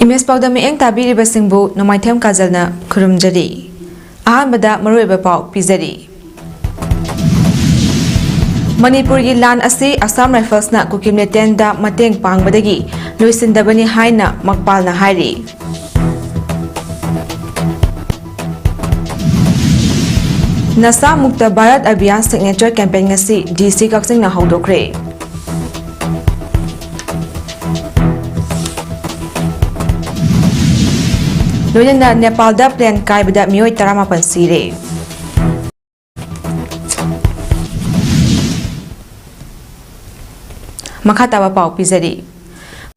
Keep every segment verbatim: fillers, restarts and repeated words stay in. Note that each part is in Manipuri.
ꯏꯃꯦꯖ ꯄꯥꯎꯗ ꯃꯤꯠꯌꯦꯡ ꯇꯥꯕꯤꯔꯤꯕꯁꯤꯡꯕꯨ ꯅꯣꯡꯃꯥꯏꯊꯦꯝ ꯀꯥꯖꯜꯅ ꯈꯨꯔꯨꯝꯖꯔꯤ꯫ ꯑꯍꯥꯟꯕꯗ ꯃꯔꯨꯑꯣꯏꯕ ꯄꯥꯎ ꯄꯤꯖꯔꯤ꯫ ꯃꯅꯤꯄꯨꯔꯒꯤ ꯂꯥꯟ ꯑꯁꯤ ꯑꯁꯥꯝ ꯔꯥꯏꯐꯜꯁꯅ ꯀꯨꯀꯤ ꯃꯤꯂꯤꯇꯦꯟꯗ ꯃꯇꯦꯡ ꯄꯥꯡꯕꯗꯒꯤ ꯂꯣꯏꯁꯤꯟꯗꯕꯅꯤ ꯍꯥꯏꯅ ꯃꯛꯄꯥꯜꯅ ꯍꯥꯏꯔꯤ꯫ ꯅꯁꯥ ꯃꯨꯛꯇ ꯚꯥꯔꯠ ꯑꯚꯤꯌꯥꯟ ꯁꯤꯒꯅꯦꯆꯔ ꯀꯦꯝꯄꯦꯟ ꯉꯁꯤ ꯗꯤ ꯁꯤ ꯀꯛꯆꯤꯡꯅ ꯍꯧꯗꯣꯛꯈ꯭ꯔꯦ꯫ ꯂꯣꯏꯅꯅ ꯅꯦꯄꯥꯜꯗ ꯄ꯭ꯂꯦꯟ ꯀꯥꯏꯕꯗ ꯃꯤꯑꯣꯏ ꯇꯔꯥꯃꯥꯄꯟ ꯁꯤꯔꯦ꯫ ꯃꯈꯥ ꯇꯥꯕ ꯄꯥꯎ ꯄꯤꯖꯔꯤ꯫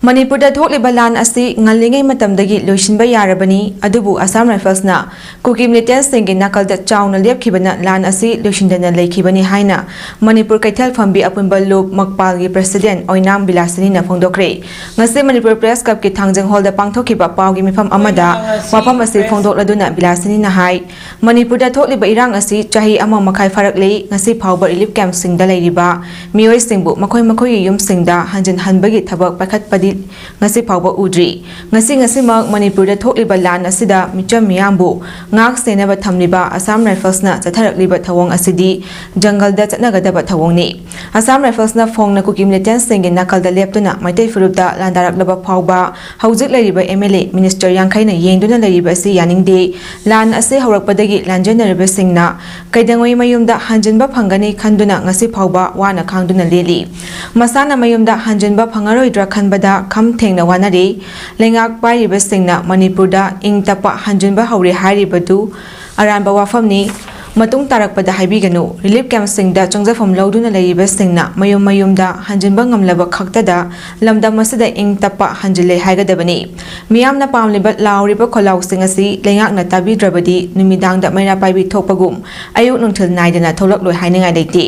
ꯃꯅꯤꯄꯨꯔꯗ ꯊꯣꯛꯂꯤꯕ ꯂꯥꯟ ꯑꯁꯤ ꯉꯜꯂꯤꯉꯩ ꯃꯇꯝꯗꯒꯤ ꯂꯣꯏꯁꯤꯟꯕ ꯌꯥꯔꯕꯅꯤ, ꯑꯗꯨꯕꯨ ꯑꯁꯥꯝ ꯔꯥꯏꯐꯜꯁꯅ ꯀꯨꯀꯤ ꯃꯤꯂꯤꯇꯦꯟꯁꯤꯡꯒꯤ ꯅꯥꯀꯜꯗ ꯆꯥꯎꯅ ꯂꯦꯞꯈꯤꯕꯅ ꯂꯥꯟ ꯑꯁꯤ ꯂꯣꯏꯁꯤꯟꯗꯅ ꯂꯩꯈꯤꯕꯅꯤ ꯍꯥꯏꯅ ꯃꯅꯤꯄꯨꯔ ꯀꯩꯊꯦꯜ ꯐꯝꯕꯤ ꯑꯄꯨꯟꯕ ꯂꯨꯞ ꯃꯛꯄꯥꯜꯒꯤ ꯄ꯭ꯔꯁꯤꯗꯦꯟ ꯑꯣꯏꯅꯥꯝ ꯕꯤꯂꯥꯁꯤꯅꯤꯅ ꯐꯣꯡꯗꯣꯛꯈ꯭ꯔꯦ꯫ ꯉꯁꯤ ꯃꯅꯤꯄꯨꯔ ꯄ꯭ꯔꯦꯁ ꯀ꯭ꯂꯕꯀꯤ ꯊꯥꯡꯖꯤꯡ ꯍꯣꯜꯗ ꯄꯥꯡꯊꯣꯛꯈꯤꯕ ꯄꯥꯎꯒꯤ ꯃꯤꯐꯝ ꯑꯃꯗ ꯋꯥꯐꯝ ꯑꯁꯤ ꯐꯣꯡꯗꯣꯛꯂꯗꯨꯅ ꯕꯤꯂꯥꯁꯤꯅꯤꯅ ꯍꯥꯏ, ꯃꯅꯤꯄꯨꯔꯗ ꯊꯣꯛꯂꯤꯕ ꯏꯔꯥꯡ ꯑꯁꯤ ꯆꯍꯤ ꯑꯃ ꯃꯈꯥꯏ ꯐꯥꯔꯛꯂꯦ꯫ ꯉꯁꯤ ꯐꯥꯎꯕ ꯔꯤꯂꯤꯐ ꯀꯦꯝꯞꯁꯤꯡꯗ ꯂꯩꯔꯤꯕ ꯃꯤꯑꯣꯏꯁꯤꯡꯕꯨ ꯃꯈꯣꯏ ꯃꯈꯣꯏꯒꯤ ꯌꯨꯝꯁꯤꯡꯗ ꯍꯟꯖꯤꯟꯍꯟꯕꯒꯤ ꯊꯕꯛ ꯄꯥꯏꯈꯠꯄꯗꯤ ꯉꯁꯤ ꯐꯥꯎꯕ ꯎꯗ꯭ꯔꯤ꯫ ꯉꯁꯤ ꯉꯁꯤꯃꯛ ꯃꯅꯤꯄꯨꯔꯗ ꯊꯣꯛꯂꯤꯕ ꯂꯥꯟ ꯑꯁꯤꯗ ꯃꯤꯆꯝ ꯃꯤꯌꯥꯝꯕꯨ ꯉꯥꯛ ꯁꯦꯟꯅꯕ ꯊꯝꯂꯤꯕ ꯑꯁꯥꯝ ꯔꯥꯏꯐꯜꯁꯅ ꯆꯠꯊꯔꯛꯂꯤꯕ ꯊꯧꯑꯣꯡ ꯑꯁꯤꯗꯤ ꯖꯪꯒꯜꯗ ꯆꯠꯅꯒꯗꯕ ꯊꯧꯑꯣꯡꯅꯤ꯫ ꯑꯁꯥꯝ ꯔꯥꯏꯐꯜꯁꯅ ꯐꯣꯡꯅ ꯀꯨꯀꯤ ꯃꯤꯂꯤꯇꯦꯟꯁꯤꯡꯒꯤ ꯅꯥꯀꯜꯗ ꯂꯦꯞꯇꯨꯅ ꯃꯩꯇꯩ ꯐꯨꯔꯨꯞꯇ ꯂꯥꯟꯗꯥꯔꯛꯂꯕ ꯐꯥꯎꯕ ꯍꯧꯖꯤꯛ ꯂꯩꯔꯤꯕ ꯑꯦꯝ ꯑꯦꯜ ꯑꯦ, ꯃꯤꯅꯤꯁꯇꯔ ꯌꯥꯡꯈꯩꯅ ꯌꯦꯡꯗꯨꯅ ꯂꯩꯔꯤꯕ ꯑꯁꯤ ꯌꯥꯅꯤꯡꯗꯦ꯫ ꯂꯥꯟ ꯑꯁꯤ ꯍꯧꯔꯛꯄꯗꯒꯤ ꯂꯥꯟꯖꯦꯟꯅꯔꯤꯕꯁꯤꯡꯅ ꯀꯩꯗꯧꯉꯩ ꯃꯌꯨꯝꯗ ꯍꯟꯖꯤꯟꯕ ꯐꯪꯒꯅꯤ ꯈꯟꯗꯨꯅ ꯉꯁꯤ ꯐꯥꯎꯕ ꯋꯥꯅ ꯈꯥꯡꯗꯨꯅ ꯂꯦꯜꯂꯤ꯫ ꯃꯁꯥꯅ ꯃꯌꯨꯝꯗ ꯍꯟꯖꯤꯟꯕ ꯐꯪꯉꯔꯣꯏꯗ꯭ꯔꯥ ꯈꯟꯕꯗ ꯈꯝ ꯊꯦꯡꯅ ꯋꯥꯅꯔꯤ꯫ ꯂꯩꯉꯥꯛ ꯄꯥꯏꯔꯤꯕꯁꯤꯡꯅ ꯃꯅꯤꯄꯨꯔꯗ ꯏꯪ ꯇꯞꯄ ꯍꯟꯖꯤꯟꯕ ꯍꯧꯔꯦ ꯍꯥꯏꯔꯤꯕꯗꯨ ꯑꯔꯥꯟꯕ ꯋꯥꯐꯝꯅꯤ꯫ ꯃꯇꯨꯡ ꯇꯥꯔꯛꯄꯗ ꯍꯥꯏꯕꯤꯒꯅꯨ꯫ ꯔꯤꯂꯤꯐ ꯀꯦꯝꯞꯁꯤꯡꯗ ꯆꯪꯖꯐꯝ ꯂꯧꯗꯨꯅ ꯂꯩꯔꯤꯕꯁꯤꯡꯅ ꯃꯌꯨꯝ ꯃꯌꯨꯝꯗ ꯍꯟꯖꯤꯟꯕ ꯉꯝꯂꯕ ꯈꯛꯇꯗ ꯂꯝꯗꯝ ꯑꯁꯤꯗ ꯏꯪ ꯇꯞꯄ ꯍꯟꯖꯤꯜꯂꯦ ꯍꯥꯏꯒꯗꯕꯅꯤ꯫ ꯃꯤꯌꯥꯝꯅ ꯄꯥꯝꯂꯤꯕ ꯂꯥꯎꯔꯤꯕ ꯈꯣꯜꯂꯥꯎꯁꯤꯡ ꯑꯁꯤ ꯂꯩꯉꯥꯛꯅ ꯇꯥꯕꯤꯗ꯭ꯔꯕꯗꯤ ꯅꯨꯃꯤꯗꯥꯡꯗ ꯃꯩꯔꯥ ꯄꯥꯏꯕꯤ ꯊꯣꯛꯄꯒꯨꯝ ꯑꯌꯨꯛ ꯅꯨꯡꯊꯤꯜ ꯅꯥꯏꯗꯅ ꯊꯣꯛꯂꯛꯂꯣꯏ ꯍꯥꯏꯅꯤꯡꯉꯥꯏ ꯂꯩꯇꯦ꯫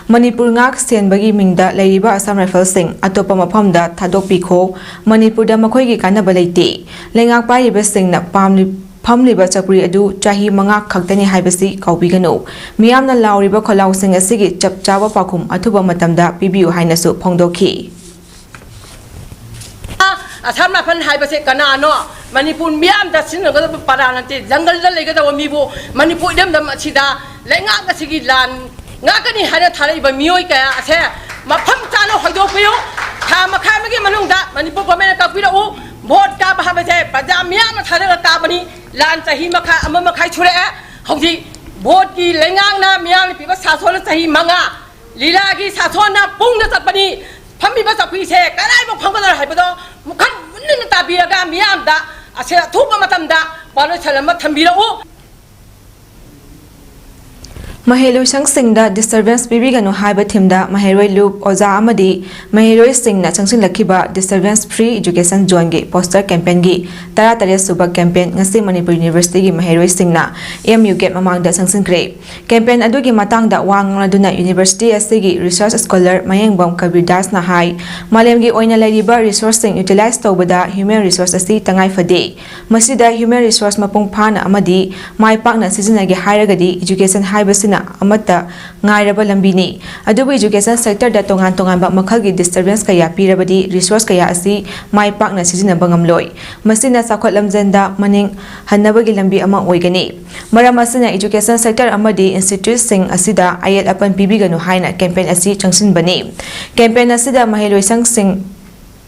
ꯃꯅꯤꯄꯨꯔ ꯉꯥꯛ ꯁꯦꯟꯕꯒꯤ ꯃꯤꯡꯗ ꯂꯩꯔꯤꯕ ꯑꯁꯥꯝ ꯔꯥꯏꯐꯜꯁꯤꯡ ꯑꯇꯣꯞꯄ ꯃꯐꯝꯗ ꯊꯥꯗꯣꯛꯄꯤꯈꯣ꯫ ꯃꯅꯤꯄꯨꯔꯗ ꯃꯈꯣꯏꯒꯤ ꯀꯥꯟꯅꯕ ꯂꯩꯇꯦ꯫ ꯂꯩꯉꯥꯛ ꯄꯥꯏꯔꯤꯕꯁꯤꯡꯅ ꯄꯥꯝꯂꯤ-, ꯐꯝꯂꯤꯕ ꯆꯧꯀ꯭ꯔꯤ ꯑꯗꯨ ꯆꯍꯤ ꯃꯉꯥ ꯈꯛꯇꯅꯤ ꯍꯥꯏꯕꯁꯤ ꯀꯥꯎꯕꯤꯒꯅꯨ꯫ ꯃꯤꯌꯥꯝꯅ ꯂꯥꯎꯔꯤꯕ ꯈꯣꯜꯂꯥꯎꯁꯤꯡ ꯑꯁꯤꯒꯤ ꯆꯞ ꯆꯥꯕ ꯄꯥꯎꯈꯨꯝ ꯑꯊꯨꯕ ꯃꯇꯝꯗ ꯄꯤꯕꯤꯌꯨ ꯍꯥꯏꯅꯁꯨ ꯐꯣꯡꯗꯣꯛꯈꯤ꯫ ꯑꯁꯥꯝ ꯔꯥꯏꯐꯜ ꯍꯥꯏꯕꯁꯦ ꯀꯅꯥꯅꯣ? ꯃꯅꯤꯄꯨꯔ ꯃꯤꯌꯥꯝꯗ ꯁꯤꯖꯤꯟꯅꯒꯗꯕ ꯄꯔꯥ ꯅꯠꯇꯦ꯫ ꯖꯪꯒꯜꯗ ꯂꯩꯒꯗꯕ ꯃꯤꯕꯨ ꯃꯅꯤꯄꯨꯔ ꯏꯔꯝꯗꯝ ꯑꯁꯤꯗ ꯂꯩꯉꯥꯛ ꯑꯁꯤꯒꯤ ꯂꯥꯟ ꯉꯥꯛꯀꯅꯤ ꯍꯥꯏꯅ ꯊꯥꯔꯛꯏꯕ ꯃꯤꯑꯣꯏ ꯀꯌꯥ ꯑꯁꯦ ꯃꯐꯝ ꯆꯥꯅ ꯍꯣꯏꯗꯣꯛꯄꯤꯌꯨ꯫ ꯊꯥ ꯃꯈꯥꯏ ꯑꯃꯒꯤ ꯃꯅꯨꯡꯗ ꯃꯅꯤꯄꯨꯔ ꯒꯣꯔꯃꯦꯟꯅ ꯀꯛꯄꯤꯔꯛꯎ꯫ ꯚꯣꯠ ꯀꯥꯕ ꯍꯥꯏꯕꯁꯦ ꯄ꯭ꯔꯖꯥ ꯃꯤꯌꯥꯝꯅ ꯊꯥꯗꯔꯒ ꯀꯥꯕꯅꯤ꯫ ꯂꯥꯟ ꯆꯍꯤ ꯃꯈꯥ ꯑꯃ ꯃꯈꯥꯏ ꯁꯨꯔꯛꯑꯦ꯫ ꯍꯧꯖꯤꯛ ꯚꯣꯠꯀꯤ ꯂꯩꯉꯥꯛꯅ ꯃꯤꯌꯥꯝꯅ ꯄꯤꯕ ꯁꯥꯁꯣꯟꯅ ꯆꯍꯤ ꯃꯉꯥ, ꯂꯤꯂꯥꯒꯤ ꯁꯥꯁꯣꯟꯅ ꯄꯨꯡꯗ ꯆꯠꯄꯅꯤ꯫ ꯐꯝꯃꯤꯕ ꯆꯧꯀ꯭ꯔꯤꯁꯦ ꯀꯗꯥꯏꯐꯥꯎ ꯐꯝꯒꯗ꯭ꯔꯥ ꯍꯥꯏꯕꯗꯣ ꯃꯨꯈꯟ ꯃꯨꯟꯅ ꯇꯥꯕꯤꯔꯒ ꯃꯤꯌꯥꯝꯗ ꯑꯁꯦ ꯑꯊꯨꯕ ꯃꯇꯝꯗ ꯋꯥꯅꯣꯏꯁꯟ ꯑꯃ ꯊꯝꯕꯤꯔꯛꯎ꯫ ꯃꯍꯩꯂꯣꯏꯁꯪꯁꯤꯡꯗ disturbance ꯄꯤꯕꯤꯒꯅꯨ ꯍꯥꯏꯕ ꯊꯤꯝꯗ ꯃꯍꯩꯔꯣꯏ ꯂꯨꯞ, ꯑꯣꯖꯥ ꯑꯃꯗꯤ ꯃꯍꯩꯔꯣꯏꯁꯤꯡꯅ ꯆꯪꯁꯤꯜꯂꯛꯈꯤꯕ disturbance free education zoneꯒꯤ poster campaignꯒꯤ ꯇꯔꯥꯇꯔꯦꯠ ꯁꯨꯕ campaign ꯉꯁꯤ ꯃꯅꯤꯄꯨꯔ ꯌꯨꯅꯤꯚꯔꯁꯤꯇꯤꯒꯤ ꯃꯍꯩꯔꯣꯏꯁꯤꯡꯅ M U gate ꯃꯃꯥꯡꯗ ꯆꯪꯁꯤꯟꯈ꯭ꯔꯦ꯫ Campaign ꯑꯗꯨꯒꯤ ꯃꯇꯥꯡꯗ ꯋꯥ ꯉꯥꯡꯂꯗꯨꯅ ꯌꯨꯅꯤꯚꯔꯁꯤꯇꯤ ꯑꯁꯤꯒꯤ research scholar ꯃꯌꯦꯡꯕꯝ ꯀꯕꯤꯔꯗꯥꯁꯅ ꯍꯥꯏ, ꯃꯥꯂꯦꯝꯒꯤ ꯑꯣꯏꯅ ꯂꯩꯔꯤꯕ resourceꯁꯤꯡ utilize ꯇꯧꯕꯗ human resource ꯑꯁꯤ ꯇꯉꯥꯏ ꯐꯗꯦ꯫ ꯃꯁꯤꯗ human resource ꯃꯄꯨꯡ ꯐꯥꯅ ꯑꯃꯗꯤ ꯃꯥꯏ ꯄꯥꯛꯅ ꯁꯤꯖꯤꯟꯅꯒꯦ ꯍꯥꯏꯔꯒꯗꯤ education ꯍꯥꯏꯕꯁꯤꯅ ꯑꯃꯠꯇ ꯉꯥꯏꯔꯕ ꯂꯝꯕꯤꯅꯤ꯫ ꯑꯗꯨꯕꯨ education sectorꯗ ꯇꯣꯉꯥꯟ ꯇꯣꯉꯥꯟꯕ ꯃꯈꯜꯒꯤ disturbance ꯀꯌꯥ ꯄꯤꯔꯕꯗꯤ resource ꯀꯌꯥ ꯑꯁꯤ ꯃꯥꯏ ꯄꯥꯛꯅ ꯁꯤꯖꯤꯟꯅꯕ ꯉꯝꯂꯣꯏ꯫ ꯃꯁꯤꯅ ꯆꯥꯎꯈꯠ ꯂꯝꯖꯦꯟꯗ ꯃꯅꯤꯡ ꯍꯟꯅꯕꯒꯤ ꯂꯝꯕꯤ ꯑꯃ ꯑꯣꯏꯒꯅꯤ꯫ ꯃꯔꯝ ꯑꯁꯤꯅ education sector ꯑꯃꯗꯤ instituteꯁꯤꯡ ꯑꯁꯤꯗ ꯑꯌꯦꯠ ꯑꯄꯟ ꯄꯤꯕꯤꯒꯅꯨ ꯍꯥꯏꯅ campaign ꯑꯁꯤ ꯆꯪꯁꯤꯟꯕꯅꯤ꯫ Campaign ꯑꯁꯤꯗ ꯃꯍꯩꯂꯣꯏꯁꯪꯁꯤꯡ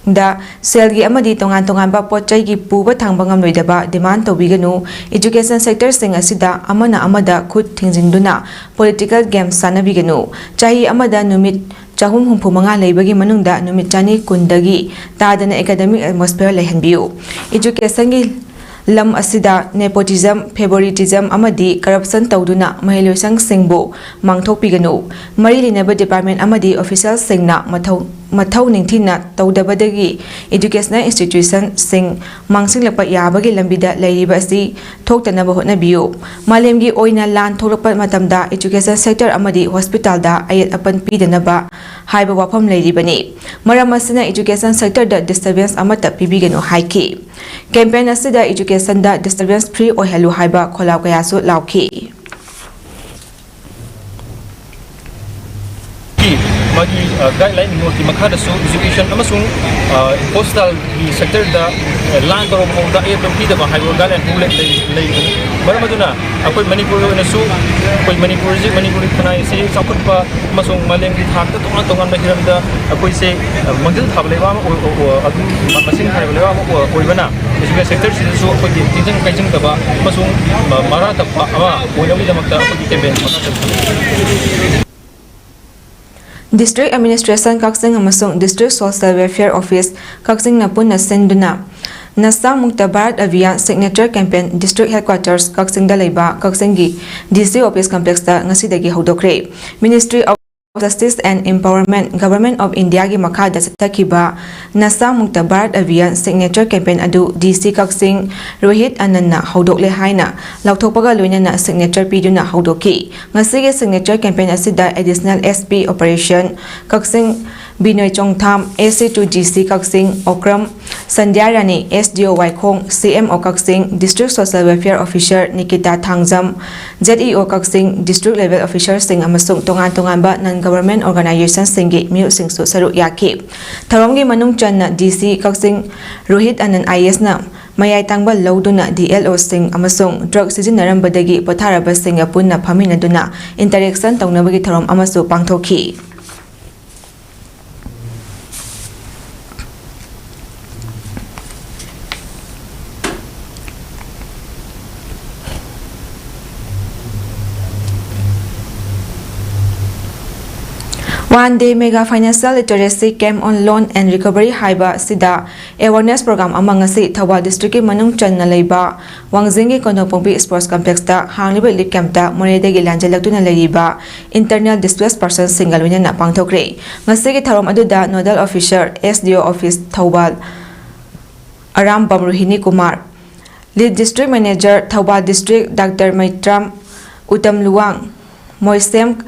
ꯗ ꯁꯦꯜꯒꯤ ꯑꯃꯗꯤ ꯇꯣꯉꯥꯟ ꯇꯣꯉꯥꯟꯕ ꯄꯣꯠ ꯆꯩꯒꯤ ꯄꯨꯕ ꯊꯥꯡꯕ ꯉꯝꯂꯣꯏꯗꯕ demand ꯇꯧꯕꯤꯒꯅꯨ꯫ Education sectorꯁꯤꯡ ꯑꯁꯤꯗ ꯑꯃꯅ ꯑꯃꯗ ꯈꯨꯠ ꯊꯤꯡꯖꯤꯟꯗꯨꯅ political games ꯁꯥꯟꯅꯕꯤꯒꯅꯨ꯫ ꯆꯍꯤ ꯑꯃꯗ ꯅꯨꯃꯤꯠ ꯆꯍꯨꯝ ꯍꯨꯝꯐꯨ ꯃꯉꯥ ꯂꯩꯕꯒꯤ ꯃꯅꯨꯡꯗ ꯅꯨꯃꯤꯠ ꯆꯅꯤ ꯀꯨꯟꯗꯒꯤ ꯇꯥꯗꯅ academic atmosphere ꯂꯩꯍꯟꯕꯤꯌꯨ꯫ Educationꯒꯤ ꯂꯝ ꯑꯁꯤꯗ nepotism, favoritism ꯑꯃꯗꯤ corruption ꯇꯧꯗꯨꯅ ꯃꯍꯩꯂꯣꯏꯁꯪꯁꯤꯡꯕꯨ ꯃꯥꯡꯊꯣꯛꯄꯤꯒꯅꯨ꯫ ꯃꯔꯤ ꯂꯩꯅꯕ department ꯑꯃꯗꯤ officialꯁꯤꯡꯅ ꯃꯊꯧ ꯃꯊꯧ ꯅꯤꯡꯊꯤꯅ ꯇꯧꯗꯕꯗꯒꯤ educational institutionꯁꯤꯡ ꯃꯥꯡꯁꯤꯜꯂꯛꯄ ꯌꯥꯕꯒꯤ ꯂꯝꯕꯤꯗ ꯂꯩꯔꯤꯕ ꯑꯁꯤ ꯊꯣꯛꯇꯅꯕ ꯍꯣꯠꯅꯕꯤꯌꯨ꯫ ꯃꯥꯂꯦꯝꯒꯤ ꯑꯣꯏꯅ ꯂꯥꯟ ꯊꯣꯛꯂꯛꯄ ꯃꯇꯝꯗ education sector ꯑꯃꯗꯤ hospitalꯗ ꯑꯌꯦꯠ ꯑꯄꯟ ꯄꯤꯗꯅꯕ ꯍꯥꯏꯕ ꯋꯥꯐꯝ ꯂꯩꯔꯤꯕꯅꯤ꯫ ꯃꯔꯝ ꯑꯁꯤꯅ education sectorꯗ disturbance ꯑꯃꯠꯇ ꯄꯤꯕꯤꯒꯅꯨ ꯍꯥꯏꯈꯤ꯫ Campaign ꯑꯁꯤꯗ educationꯗ disturbance free ꯑꯣꯏꯍꯜꯂꯨ ꯍꯥꯏꯕ ꯈꯣꯜꯂꯥꯎ ꯀꯌꯥꯁꯨ ꯂꯥꯎꯈꯤ꯫ ꯃꯗꯨ ꯒꯥꯏꯗꯂꯥꯏꯟ ꯅꯣꯠꯀꯤ ꯃꯈꯥꯗꯁꯨ ꯏꯖꯨꯀꯦꯁꯟ ꯑꯃꯁꯨꯡ ꯍꯣꯁꯄꯤꯇꯥꯜꯒꯤ ꯁꯦꯛꯇꯔꯗ ꯂꯥꯟ ꯇꯧꯔꯕ ꯃꯑꯣꯡꯗ ꯑꯌꯦꯠꯄ ꯄꯤꯗꯕ ꯍꯥꯏꯕ ꯒꯥꯏꯗꯂꯥꯏꯟ ꯂꯩ꯫ ꯂꯩꯕꯅꯤ꯫ ꯃꯔꯝ ꯑꯗꯨꯅ ꯑꯩꯈꯣꯏ ꯃꯅꯤꯄꯨꯔꯒꯤ ꯑꯣꯏꯅꯁꯨ ꯑꯩꯈꯣꯏ ꯃꯅꯤꯄꯨꯔꯁꯤ, ꯃꯅꯤꯄꯨꯔꯒꯤ ꯈꯨꯟꯅꯥꯏ ꯑꯁꯤ ꯆꯥꯎꯈꯠꯄ ꯑꯃꯁꯨꯡ ꯃꯥꯂꯦꯝꯒꯤ ꯊꯥꯛꯇ ꯇꯣꯉꯥꯟ ꯇꯣꯉꯥꯟꯕ ꯍꯤꯔꯝꯗ ꯑꯩꯈꯣꯏꯁꯦ ꯃꯥꯡꯖꯤꯜ ꯊꯥꯕ ꯂꯩꯕꯥꯛ ꯑꯃ ꯑꯣꯏ-, ꯑꯣꯏ-, ꯑꯣꯏ-, ꯑꯗꯨꯝ ꯃꯁꯤꯡ ꯊꯥꯔꯤꯕ ꯂꯩꯕꯥꯛ ꯑꯃ ꯑꯣꯏ-, ꯑꯣꯏꯕꯅ ꯏꯖꯨꯀꯦꯁꯟ ꯁꯦꯛꯇꯔꯁꯤꯗꯁꯨ ꯑꯩꯈꯣꯏꯒꯤ ꯇꯤꯟꯖꯪ ꯀꯥꯏꯖꯪꯗꯕ ꯑꯃꯁꯨꯡ ꯃꯔꯥ ꯇꯞꯄ ꯑꯃ ꯑꯣꯏꯅꯕꯒꯤꯗꯃꯛꯇ ꯑꯩꯈꯣꯏꯒꯤ ꯀꯦꯝꯄꯦꯟ ꯃꯈꯥ ꯆꯠꯊꯔꯤ꯫ District Administration ꯀꯛꯆꯤꯡ ꯑꯃꯁꯨꯡ District Social Welfare Office ꯀꯛꯆꯤꯡꯅ ꯄꯨꯟꯅ ꯁꯤꯟꯗꯨꯅ ꯅꯁꯥ ꯃꯨꯛꯇ ꯚꯥꯔꯠ ꯑꯚꯤꯌꯥꯟ signature campaign District Headquarters ꯀꯛꯆꯤꯡꯗ ꯂꯩꯕ ꯀꯛꯆꯤꯡꯒꯤ D C office complexꯇ ꯉꯁꯤꯗꯒꯤ ꯍꯧꯗꯣꯛꯈ꯭ꯔꯦ꯫ Ministry of Justice and Empowerment, Government of Indiaꯒꯤ ꯃꯈꯥꯗ ꯆꯠꯊꯈꯤꯕ ꯅꯁꯥ ꯃꯨꯛꯇ ꯚꯥꯔꯠ ꯑꯚꯤꯌꯥꯟ signature campaign ꯑꯗꯨ D C ꯀꯛꯆꯤꯡ ꯔꯣꯍꯤꯠ ꯑꯅꯟꯅ ꯍꯧꯗꯣꯛꯂꯦ ꯍꯥꯏꯅ ꯂꯥꯎꯊꯣꯛꯄꯒ ꯂꯣꯏꯅꯅ signature ꯄꯤꯗꯨꯅ ꯍꯧꯗꯣꯛꯈꯤ꯫ ꯉꯁꯤꯒꯤ signature campaign ꯑꯁꯤꯗ Additional S P Operation ꯀꯛꯆꯤꯡ ꯕꯤꯅꯣꯏ ꯆꯣꯡꯊꯥꯝ, S C two D C ꯀꯛꯆꯤꯡ ꯑꯣꯀ꯭ꯔꯝ ꯁꯟꯙ꯭ꯌꯥ ꯔꯥꯅꯤ, S D O ꯋꯥꯏꯈꯣꯡ, C M O ꯀꯛꯆꯤꯡ, District Social Welfare Officer Nikita Thangjam, Z E O ꯀꯛꯆꯤꯡ, District Level Officerꯁꯤꯡ ꯑꯃꯁꯨꯡ ꯇꯣꯉꯥꯟ ꯇꯣꯉꯥꯟꯕ non government organizationꯁꯤꯡꯒꯤ ꯃꯤꯑꯣꯏꯁꯤꯡꯁꯨ ꯁꯔꯨꯛ ꯌꯥꯈꯤ꯫ ꯊꯧꯔꯝꯒꯤ ꯃꯅꯨꯡ ꯆꯟꯅ D C Kakching Rohit ꯑꯅꯟ I A Sꯅ ꯃꯌꯥꯏ ꯇꯥꯡꯕ ꯂꯧꯗꯨꯅ D L Oꯁꯤꯡ ꯑꯃꯁꯨꯡ drug ꯁꯤꯖꯤꯟꯅꯔꯝꯕꯗꯒꯤ ꯄꯣꯊꯥꯔꯕꯁꯤꯡꯒ ꯄꯨꯟꯅ ꯐꯝꯃꯤꯟꯅꯗꯨꯅ interaction ꯇꯧꯅꯕꯒꯤ ꯊꯧꯔꯝ ꯑꯃꯁꯨ ꯄꯥꯡꯊꯣꯛꯈꯤ꯫ One Day Mega Financial Literacy Camp on Loan and Recovery ꯍꯥꯏꯕ ꯑꯁꯤꯗ awareness program ꯑꯃ ꯉꯁꯤ ꯊꯧꯕꯥꯜ districtꯀꯤ ꯃꯅꯨꯡ ꯆꯟꯅ ꯂꯩꯕ ꯋꯥꯡꯖꯤꯡꯒꯤ ꯀꯣꯟꯗꯣꯡꯄꯣꯛꯄꯤ sports complexꯇ ꯍꯥꯡꯂꯤꯕ relief campꯇ ꯃꯣꯔꯦꯗꯒꯤ ꯂꯥꯟꯖꯦꯜꯂꯛꯇꯨꯅ ꯂꯩꯔꯤꯕ internal displaced personꯁꯤꯡꯒ ꯂꯣꯏꯅꯅ ꯄꯥꯡꯊꯣꯛꯈ꯭ꯔꯦ꯫ ꯉꯁꯤꯒꯤ ꯊꯧꯔꯝ ꯑꯗꯨꯗ nodal officer S D O office Thoubal Arambam ꯔꯣꯍꯤꯅꯤ Kumar, lead district manager Thoubal district Doctor ꯃꯩꯇ꯭ꯔꯥꯝ Uttam Luwang, ꯃꯣꯏꯁꯦꯝ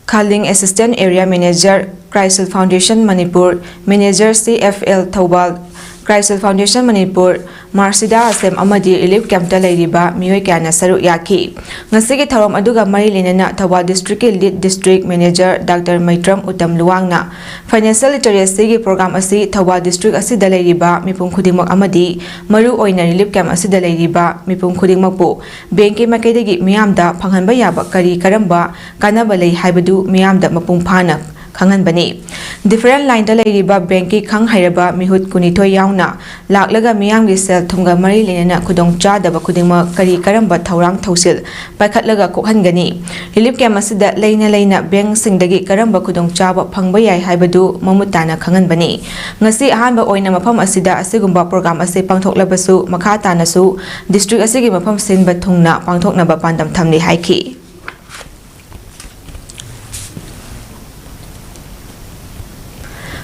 ꯈꯥꯂꯤꯡ, Assistant Area Manager, Crisil Foundation Manipur, Manager, C F L Thoubal, Christ Foundation Manipur, Marsidas Assam ꯑꯃꯗꯤ relief camp ꯇ ꯂꯩꯔꯤꯕ ꯃꯤꯑꯣꯏ ꯀꯌꯥꯅ ꯁꯔꯨꯛ ꯌꯥꯈꯤ꯫ ꯉꯁꯤꯒꯤ ꯊꯧꯔꯝ ꯑꯗꯨꯒ ꯃꯔꯤ ꯂꯩꯅꯅ ꯊꯧꯕꯥꯜ district ꯀꯤ lead district manager Doctor ꯃꯩꯇ꯭ꯔꯝ Uttam ꯂꯨꯋꯥꯡꯅ financial literacy ꯒꯤ program ꯑꯁꯤ ꯊꯧꯕꯥꯜ district ꯑꯁꯤꯗ ꯂꯩꯔꯤꯕ ꯃꯤꯄꯨꯝ ꯈꯨꯗꯤꯡꯃꯛ ꯑꯃꯗꯤ ꯃꯔꯨ ꯑꯣꯏꯅ relief camp ꯑꯁꯤꯗ ꯂꯩꯔꯤꯕ ꯃꯤꯄꯨꯝ ꯈꯨꯗꯤꯡꯃꯛꯄꯨ bank ꯀꯤ ꯃꯥꯏꯀꯩꯗꯒꯤ ꯃꯤꯌꯥꯝꯗ ꯐꯪꯍꯟꯕ ꯌꯥꯕ ꯀꯔꯤ ꯀꯔꯝꯕ ꯀꯥꯟꯅꯕ ꯂꯩ ꯍꯥꯏꯕꯗꯨ ꯃꯤꯌꯥꯝꯗ ꯃꯄꯨꯡ ꯐꯥꯅ ꯈꯪꯍꯟꯕꯅꯤ꯫ Different line ꯗ ꯂꯩꯔꯤꯕ bank ꯀꯤ ꯈꯪ ꯍꯩꯔꯕ ꯃꯤꯍꯨꯠ ꯀꯨꯟꯅꯤꯊꯣꯏ ꯌꯥꯎꯅ ꯂꯥꯛꯂꯒ ꯃꯤꯌꯥꯝꯒꯤ ꯁꯦꯜ ꯊꯨꯝꯒ ꯃꯔꯤ ꯂꯩꯅꯅ ꯈꯨꯗꯣꯡꯆꯥꯗꯕ ꯈꯨꯗꯤꯡꯃꯛ ꯀꯔꯤ ꯀꯔꯝꯕ ꯊꯧꯔꯥꯡ ꯊꯧꯁꯤꯜ ꯄꯥꯏꯈꯠꯂꯒ ꯀꯣꯛꯍꯟꯒꯅꯤ? Relief camp ꯑꯁꯤꯗ ꯂꯩꯅ ꯂꯩꯅ bank ꯁꯤꯡꯗꯒꯤ ꯀꯔꯝꯕ ꯈꯨꯗꯣꯡꯆꯥꯕ ꯐꯪꯕ ꯌꯥꯏ ꯍꯥꯏꯕꯗꯨ ꯃꯃꯨꯠ ꯇꯥꯅ ꯈꯪꯍꯟꯕꯅꯤ꯫ ꯉꯁꯤ ꯑꯍꯥꯟꯕ ꯑꯣꯏꯅ ꯃꯐꯝ ꯑꯁꯤꯗ ꯑꯁꯤꯒꯨꯝꯕ program ꯑꯁꯤ ꯄꯥꯡꯊꯣꯛꯂꯕꯁꯨ, ꯃꯈꯥ ꯇꯥꯅꯁꯨ district ꯑꯁꯤꯒꯤ ꯃꯐꯝ ꯁꯤꯟꯕ ꯊꯨꯡꯅ ꯄꯥꯡꯊꯣꯛꯅꯕ ꯄꯥꯟꯗꯝ ꯊꯝꯂꯤ ꯍꯥꯏꯈꯤ꯫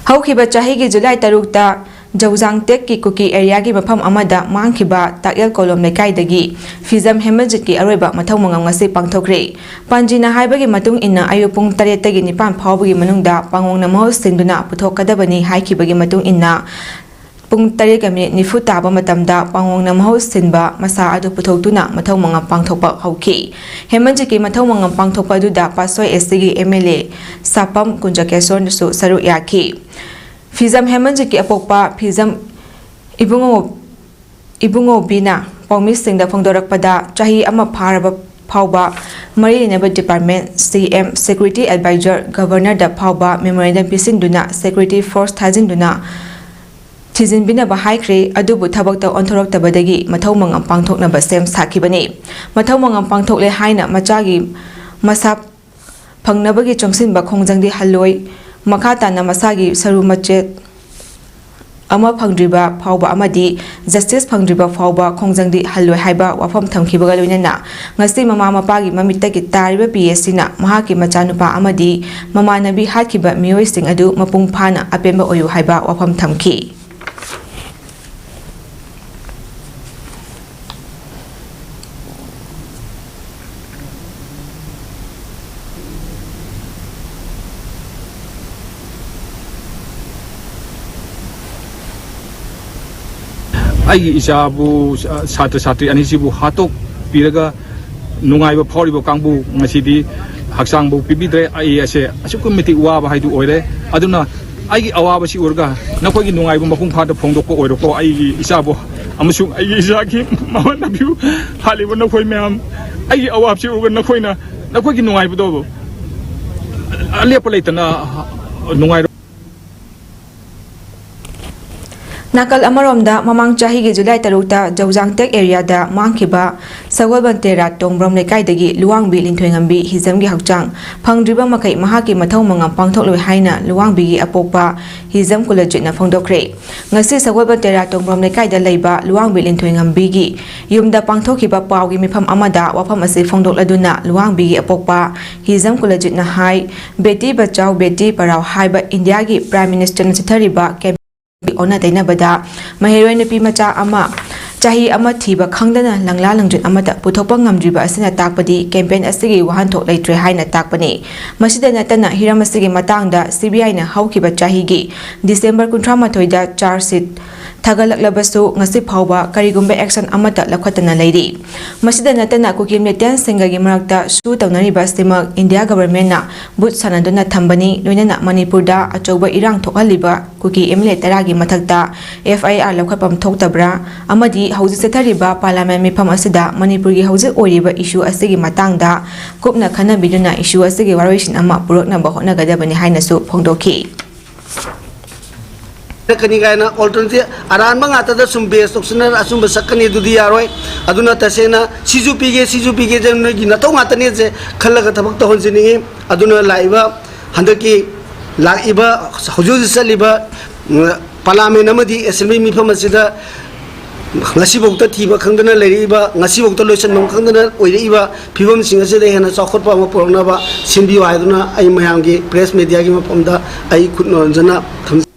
ꯍꯧꯈꯤꯕ ꯆꯍꯤꯒꯤ ꯖꯨꯂꯥꯏ ꯇꯔꯨꯛꯇ ꯖꯧꯖꯥꯡ ꯇꯦꯛꯀꯤ ꯀꯨꯀꯤ area ꯒꯤ ꯃꯐꯝ ꯑꯃꯗ ꯃꯥꯡꯈꯤꯕ ꯇꯥꯛꯌꯦꯜ ꯀꯣꯂꯣꯝ ꯂꯩꯀꯥꯏꯗꯒꯤ ꯐꯤꯖꯝ ꯍꯦꯃꯟꯖꯤꯠꯀꯤ ꯑꯔꯣꯏꯕ ꯃꯊꯧ ꯃꯉꯝ ꯉꯁꯤ ꯄꯥꯡꯊꯣꯛꯈ꯭ꯔꯦ꯫ ꯄꯥꯟꯖꯤꯅ ꯍꯥꯏꯕꯒꯤ ꯃꯇꯨꯡ ꯏꯟꯅ, ꯑꯌꯨꯛ ꯄꯨꯡ ꯇꯔꯦꯠꯇꯒꯤ ꯅꯤꯄꯥꯟ ꯐꯥꯎꯕꯒꯤ ꯃꯅꯨꯡꯗ ꯄꯥꯡꯒꯣꯡꯅ ꯃꯍꯨꯠ ꯁꯤꯟꯗꯨꯅ ꯄꯨꯊꯣꯛꯀꯗꯕꯅꯤ ꯍꯥꯏꯈꯤꯕꯒꯤ ꯃꯇꯨꯡ ꯏꯟꯅ, ꯄꯨꯡ ꯇꯔꯦꯠꯀ ꯃꯤꯅꯤꯠ ꯅꯤꯐꯨ ꯇꯥꯕ ꯃꯇꯝꯗ ꯄꯥꯡꯒꯣꯡꯅ ꯃꯍꯨꯠ ꯁꯤꯟꯕ ꯃꯁꯥ ꯑꯗꯨ ꯄꯨꯊꯣꯛꯇꯨꯅ ꯃꯊꯧ ꯃꯉꯝ ꯄꯥꯡꯊꯣꯛꯄ ꯍꯧꯈꯤ꯫ ꯍꯦꯃꯟꯖꯤꯠꯀꯤ ꯃꯊꯧ ꯃꯉꯝ ꯄꯥꯡꯊꯣꯛꯄ ꯑꯗꯨꯗ ꯄꯥꯠꯁꯣꯏ S C ꯒꯤ M L A ꯁꯥꯄꯝ ꯀꯨꯟꯖꯀꯦꯁꯣꯔꯅꯁꯨ ꯁꯔꯨꯛ ꯌꯥꯈꯤ꯫ ꯐꯤꯖꯝ ꯍꯦꯃꯟꯖꯤꯠꯀꯤ ꯑꯄꯣꯛꯄ ꯐꯤꯖꯝ ꯏꯕꯨꯡꯉꯣ, ꯏꯕꯨꯡꯉꯣꯕꯤꯅ ꯄꯥꯎꯃꯤꯁꯤꯡꯗ ꯐꯣꯡꯗꯣꯔꯛꯄꯗ, ꯆꯍꯤ ꯑꯃ ꯐꯥꯔꯕ ꯐꯥꯎꯕ ꯃꯔꯤ ꯂꯩꯅꯕ department, C M, security advisor, governor ꯗ ꯐꯥꯎꯕ memorandum ꯄꯤꯁꯤꯟꯗꯨꯅ security force ꯊꯥꯖꯤꯟꯗꯨꯅ ꯊꯤꯖꯤꯟꯕꯤꯅꯕ ꯍꯥꯏꯈ꯭ꯔꯦ, ꯑꯗꯨꯕꯨ ꯊꯕꯛꯇ ꯑꯣꯟꯊꯣꯔꯛꯇꯕꯗꯒꯤ ꯃꯊꯧ ꯃꯉꯝ ꯄꯥꯡꯊꯣꯛꯅꯕ ꯁꯦꯝ ꯁꯥꯈꯤꯕꯅꯤ꯫ ꯃꯊꯧ ꯃꯉꯝ ꯄꯥꯡꯊꯣꯛꯂꯦ ꯍꯥꯏꯅ ꯃꯆꯥꯒꯤ ꯃꯁꯥ ꯐꯪꯅꯕꯒꯤ ꯆꯪꯁꯤꯟꯕ ꯈꯣꯡꯖꯪꯗꯤ ꯍꯜꯂꯣꯏ, ꯃꯈꯥ ꯇꯥꯅ ꯃꯁꯥꯒꯤ ꯁꯔꯨ ꯃꯆꯦꯠ ꯑꯃ ꯐꯪꯗ꯭ꯔꯤꯕ ꯐꯥꯎꯕ ꯑꯃꯗꯤ justice ꯐꯪꯗ꯭ꯔꯤꯕ ꯐꯥꯎꯕ ꯈꯣꯡꯖꯪꯗꯤ ꯍꯜꯂꯣꯏ ꯍꯥꯏꯕ ꯋꯥꯐꯝ ꯊꯝꯈꯤꯕꯒ ꯂꯣꯏꯅꯅ, ꯉꯁꯤ ꯃꯃꯥ ꯃꯄꯥꯒꯤ ꯃꯃꯤꯠꯇꯒꯤ ꯇꯥꯔꯤꯕ P S ꯁꯤꯅ ꯃꯍꯥꯛꯀꯤ ꯃꯆꯥꯅꯨꯄꯥ ꯑꯃꯗꯤ ꯃꯃꯥꯟꯅꯕꯤ ꯍꯥꯠꯈꯤꯕ ꯃꯤꯑꯣꯏꯁꯤꯡ ꯑꯗꯨ ꯃꯄꯨꯡ ꯐꯥꯅ ꯑꯄꯦꯟꯕ ꯑꯣꯏꯌꯨ ꯍꯥꯏꯕ ꯋꯥꯐꯝ ꯊꯝꯈꯤ꯫ ꯑꯩꯒꯤ ꯏꯆꯥꯕꯨ, ꯁꯥꯇ꯭ꯔ ꯁꯥꯇ꯭ꯔꯤ ꯑꯅꯤꯁꯤꯕꯨ ꯍꯥꯠꯇꯣꯛꯄꯤꯔꯒ ꯅꯨꯡꯉꯥꯏꯕ ꯐꯥꯎꯔꯤꯕ ꯀꯥꯡꯕꯨ ꯉꯁꯤꯗꯤ ꯍꯛꯆꯥꯡꯕꯨ ꯄꯤꯕꯤꯗ꯭ꯔꯦ꯫ ꯑꯩ ꯑꯁꯦ ꯑꯁꯨꯛꯀꯤ ꯃꯇꯤꯛ ꯋꯥꯕ ꯍꯥꯏꯗꯨ ꯑꯣꯏꯔꯦ꯫ ꯑꯗꯨꯅ ꯑꯩꯒꯤ ꯑꯋꯥꯕꯁꯤ ꯎꯔꯒ ꯅꯈꯣꯏꯒꯤ ꯅꯨꯡꯉꯥꯏꯕ ꯃꯄꯨꯡ ꯐꯥꯅ ꯐꯣꯡꯗꯣꯛꯄ ꯑꯣꯏꯔꯣꯀꯣ꯫ ꯑꯩꯒꯤ ꯏꯆꯥꯕꯨ ꯑꯃꯁꯨꯡ ꯑꯩꯒꯤ ꯏꯆꯥꯒꯤ ꯃꯃꯥ ꯅꯥꯄꯤꯕꯨ ꯍꯥꯠꯂꯤꯕ ꯅꯈꯣꯏ ꯃꯌꯥꯝ, ꯑꯩꯒꯤ ꯑꯋꯥꯕꯁꯤ ꯎꯔꯒ ꯅꯈꯣꯏꯅ ꯅꯈꯣꯏꯒꯤ ꯅꯨꯡꯉꯥꯏꯕꯗꯣ ꯑꯂꯦꯞꯄ ꯂꯩꯇꯅ ꯅꯨꯡꯉꯥꯏꯔꯣ꯫ ꯅꯥꯀꯜ ꯑꯃꯔꯣꯝꯗ, ꯃꯃꯥꯡ ꯆꯍꯤꯒꯤ ꯖꯨꯂꯥꯏ ꯇꯔꯨꯛꯇ ꯖꯧꯖꯥꯡꯇꯦꯛ ꯑꯦꯔꯤꯌꯥꯗ ꯃꯥꯡꯈꯤꯕ ꯁꯒꯣꯜꯕꯟ ꯇꯦꯔꯥ ꯇꯣꯡꯕ꯭ꯔꯣꯝ ꯂꯩꯀꯥꯏꯗꯒꯤ ꯂꯨꯋꯥꯡꯕꯤ ꯂꯤꯟꯊꯣꯏꯉꯝꯕꯤ ꯍꯤꯖꯝꯒꯤ ꯍꯛꯆꯥꯡ ꯐꯪꯗ꯭ꯔꯤꯕ ꯃꯈꯩ ꯃꯍꯥꯛꯀꯤ ꯃꯊꯧ ꯃꯉꯝ ꯄꯥꯡꯊꯣꯛꯂꯣꯏ ꯍꯥꯏꯅ ꯂꯨꯋꯥꯡꯕꯤꯒꯤ ꯑꯄꯣꯛꯄ ꯍꯤꯖꯝ ꯀꯨꯂꯖꯤꯠꯅ ꯐꯣꯡꯗꯣꯛꯈ꯭ꯔꯦ꯫ ꯉꯁꯤ ꯁꯒꯣꯜꯕꯟ ꯇꯦꯔꯥ ꯇꯣꯡꯕ꯭ꯔꯣꯝ ꯂꯩꯀꯥꯏꯗ ꯂꯩꯕ ꯂꯨꯋꯥꯡꯕꯤ ꯂꯤꯟꯊꯣꯏꯉꯝꯕꯤꯒꯤ ꯌꯨꯝꯗ ꯄꯥꯡꯊꯣꯛꯈꯤꯕ ꯄꯥꯎꯒꯤ ꯃꯤꯐꯝ ꯑꯃꯗ ꯋꯥꯐꯝ ꯑꯁꯤ ꯐꯣꯡꯗꯣꯛꯂꯗꯨꯅ ꯂꯨꯋꯥꯡꯕꯤꯒꯤ ꯑꯄꯣꯛꯄ ꯍꯤꯖꯝ ꯀꯨꯂꯖꯤꯠꯅ ꯍꯥꯏ, ꯕꯦꯇꯤ ꯕꯆꯥꯎ ꯕꯦꯇꯤ ꯄꯔꯥꯎ ꯍꯥꯏꯕ ꯏꯟꯗꯤꯌꯥꯒꯤ ꯄ꯭ꯔꯥꯏꯝ ꯃꯤꯅꯤꯁꯇꯔꯅ ꯆꯠꯊꯔꯤꯕ ꯑꯣꯟꯅ ꯇꯩꯅꯕꯗ ꯃꯍꯩꯔꯣꯏ ꯅꯨꯄꯤ ꯃꯆꯥ ꯑꯃ ꯆꯍꯤ ꯑꯃ ꯊꯤꯕ ꯈꯪꯗꯅ ꯂꯪꯂꯥ ꯂꯪꯖꯨꯠ ꯑꯃꯠꯇ ꯄꯨꯊꯣꯛꯄ ꯉꯝꯗ꯭ꯔꯤꯕ ꯑꯁꯤꯅ ꯇꯥꯛꯄꯗꯤ ꯀꯦꯝꯄꯦꯟ ꯑꯁꯤꯒꯤ ꯋꯥꯍꯟꯊꯣꯛ ꯂꯩꯇ꯭ꯔꯦ ꯍꯥꯏꯅ ꯇꯥꯛꯄꯅꯤ꯫ ꯃꯁꯤꯗ ꯅꯠꯇꯅ ꯍꯤꯔꯝ ꯑꯁꯤꯒꯤ ꯃꯇꯥꯡꯗ ꯁꯤ ꯕꯤ ꯑꯥꯏꯅ ꯍꯧꯈꯤꯕ ꯆꯍꯤꯒꯤ ꯗꯤꯁꯦꯝꯕꯔ ꯀꯨꯟꯊ꯭ꯔꯥ ꯃꯥꯊꯣꯏꯗ ꯆꯥꯔꯖ ꯁꯤꯠ ꯊꯥꯒꯠꯂꯛꯂꯕꯁꯨ ꯉꯁꯤ ꯐꯥꯎꯕ ꯀꯔꯤꯒꯨꯝꯕ ꯑꯦꯛꯁꯟ ꯑꯃꯠꯇ ꯂꯧꯈꯠꯇꯅ ꯂꯩꯔꯤ꯫ ꯃꯁꯤꯗ ꯅꯠꯇꯅ ꯀꯨꯀꯤ ꯃꯤꯂꯤꯇꯦꯟ ꯁꯤꯡꯒꯒꯤ ꯃꯔꯛꯇ ꯁꯨ ꯇꯧꯅꯔꯤꯕ ꯑꯁꯤꯃꯛ ꯏꯟꯗꯤꯌꯥ ꯒꯚꯔꯟꯃꯦꯟꯠꯅ ꯚꯨꯠ ꯁꯥꯟꯅꯗꯨꯅ ꯊꯝꯕꯅꯤ, ꯂꯣꯏꯅꯅ ꯃꯅꯤꯄꯨꯔꯗ ꯑꯆꯧꯕ ꯏꯔꯥꯡ ꯊꯣꯛꯍꯜꯂꯤꯕ ꯀꯨꯀꯤ ꯑꯦꯝ ꯑꯦꯜ ꯑꯦ ꯇꯔꯥꯒꯤ ꯃꯊꯛꯇ ꯑꯦꯐ ꯑꯥꯏ ꯑꯥꯔ ꯂꯧꯈꯠꯐꯝ ꯊꯣꯛꯇꯕ꯭ꯔꯥ? ꯑꯃꯗꯤ ꯍꯧꯖꯤꯛ ꯆꯠꯊꯔꯤꯕ ꯄꯥꯔꯂꯥꯃꯦꯟ ꯃꯤꯐꯝ ꯑꯁꯤꯗ ꯃꯅꯤꯄꯨꯔꯒꯤ ꯍꯧꯖꯤꯛ ꯑꯣꯏꯔꯤꯕ ꯏꯁꯨ ꯑꯁꯤꯒꯤ ꯃꯇꯥꯡꯗ ꯀꯨꯞꯅ ꯈꯟꯅꯕꯤꯗꯨꯅ ꯏꯁꯨ ꯑꯁꯤꯒꯤ ꯋꯥꯔꯣꯏꯁꯤꯟ ꯑꯃ ꯄꯨꯔꯛꯅꯕ ꯍꯣꯠꯅꯒꯗꯕꯅꯤ ꯍꯥꯏꯅꯁꯨ ꯐꯣꯡꯗꯣꯛꯈꯤ꯫ ꯀꯅꯤ ꯀꯥꯏꯅ ꯑꯣꯜꯇꯔꯅꯦꯇꯤꯚ ꯑꯔꯥꯟꯕ ꯉꯥꯛꯇꯗ ꯁꯨꯝ ꯕꯦꯁ ꯇꯧꯁꯤꯟꯅꯔ ꯑꯆꯨꯝꯕ ꯁꯛꯀꯅꯤ, ꯑꯗꯨꯗꯤ ꯌꯥꯔꯣꯏ꯫ ꯑꯗꯨꯅ ꯇꯁꯦꯡꯅ ꯁꯤꯁꯨ ꯄꯤꯒꯦ, ꯁꯤꯁꯨ ꯄꯤꯒꯦ, ꯅꯣꯏꯒꯤ ꯅꯊꯧ ꯉꯥꯛꯇꯅꯦꯁꯦ ꯈꯜꯂꯒ ꯊꯕꯛ ꯇꯧꯍꯟꯖꯅꯤꯡꯉꯤ꯫ ꯑꯗꯨꯅ ꯂꯥꯛꯏꯕ, ꯍꯟꯗꯛꯀꯤ ꯂꯥꯛꯏꯕ, ꯍꯧꯖꯤꯛ ꯍꯧꯖꯤꯛ ꯆꯠꯂꯤꯕ, ꯎꯝ, ꯄꯥꯔꯂꯥꯃꯦꯟ ꯑꯃꯗꯤ ꯑꯦꯁꯦꯝꯕ꯭ꯂꯤ ꯃꯤꯐꯝ ꯑꯁꯤꯗ ꯉꯁꯤꯐꯥꯎꯗ ꯊꯤꯕ ꯈꯪꯗꯅ ꯂꯩꯔꯛꯏꯕ, ꯉꯁꯤꯐꯥꯎꯗ ꯂꯣꯏꯁꯤꯟꯐꯝ ꯈꯪꯗꯅ ꯑꯣꯏꯔꯛꯏꯕ ꯐꯤꯕꯝꯁꯤꯡ ꯑꯁꯤꯗ ꯍꯦꯟꯅ ꯆꯥꯎꯈꯠꯄ ꯑꯃ ꯄꯨꯔꯛꯅꯕ ꯁꯤꯟꯕꯤꯌꯨ ꯍꯥꯏꯗꯨꯅ ꯑꯩ ꯃꯌꯥꯝꯒꯤ ꯄ꯭ꯔꯦꯁ ꯃꯦꯗꯤꯌꯥꯒꯤ ꯃꯐꯝꯗ ꯑꯩ ꯈꯨꯠ ꯅꯣꯟꯖꯅ ꯊꯝꯖꯩ꯫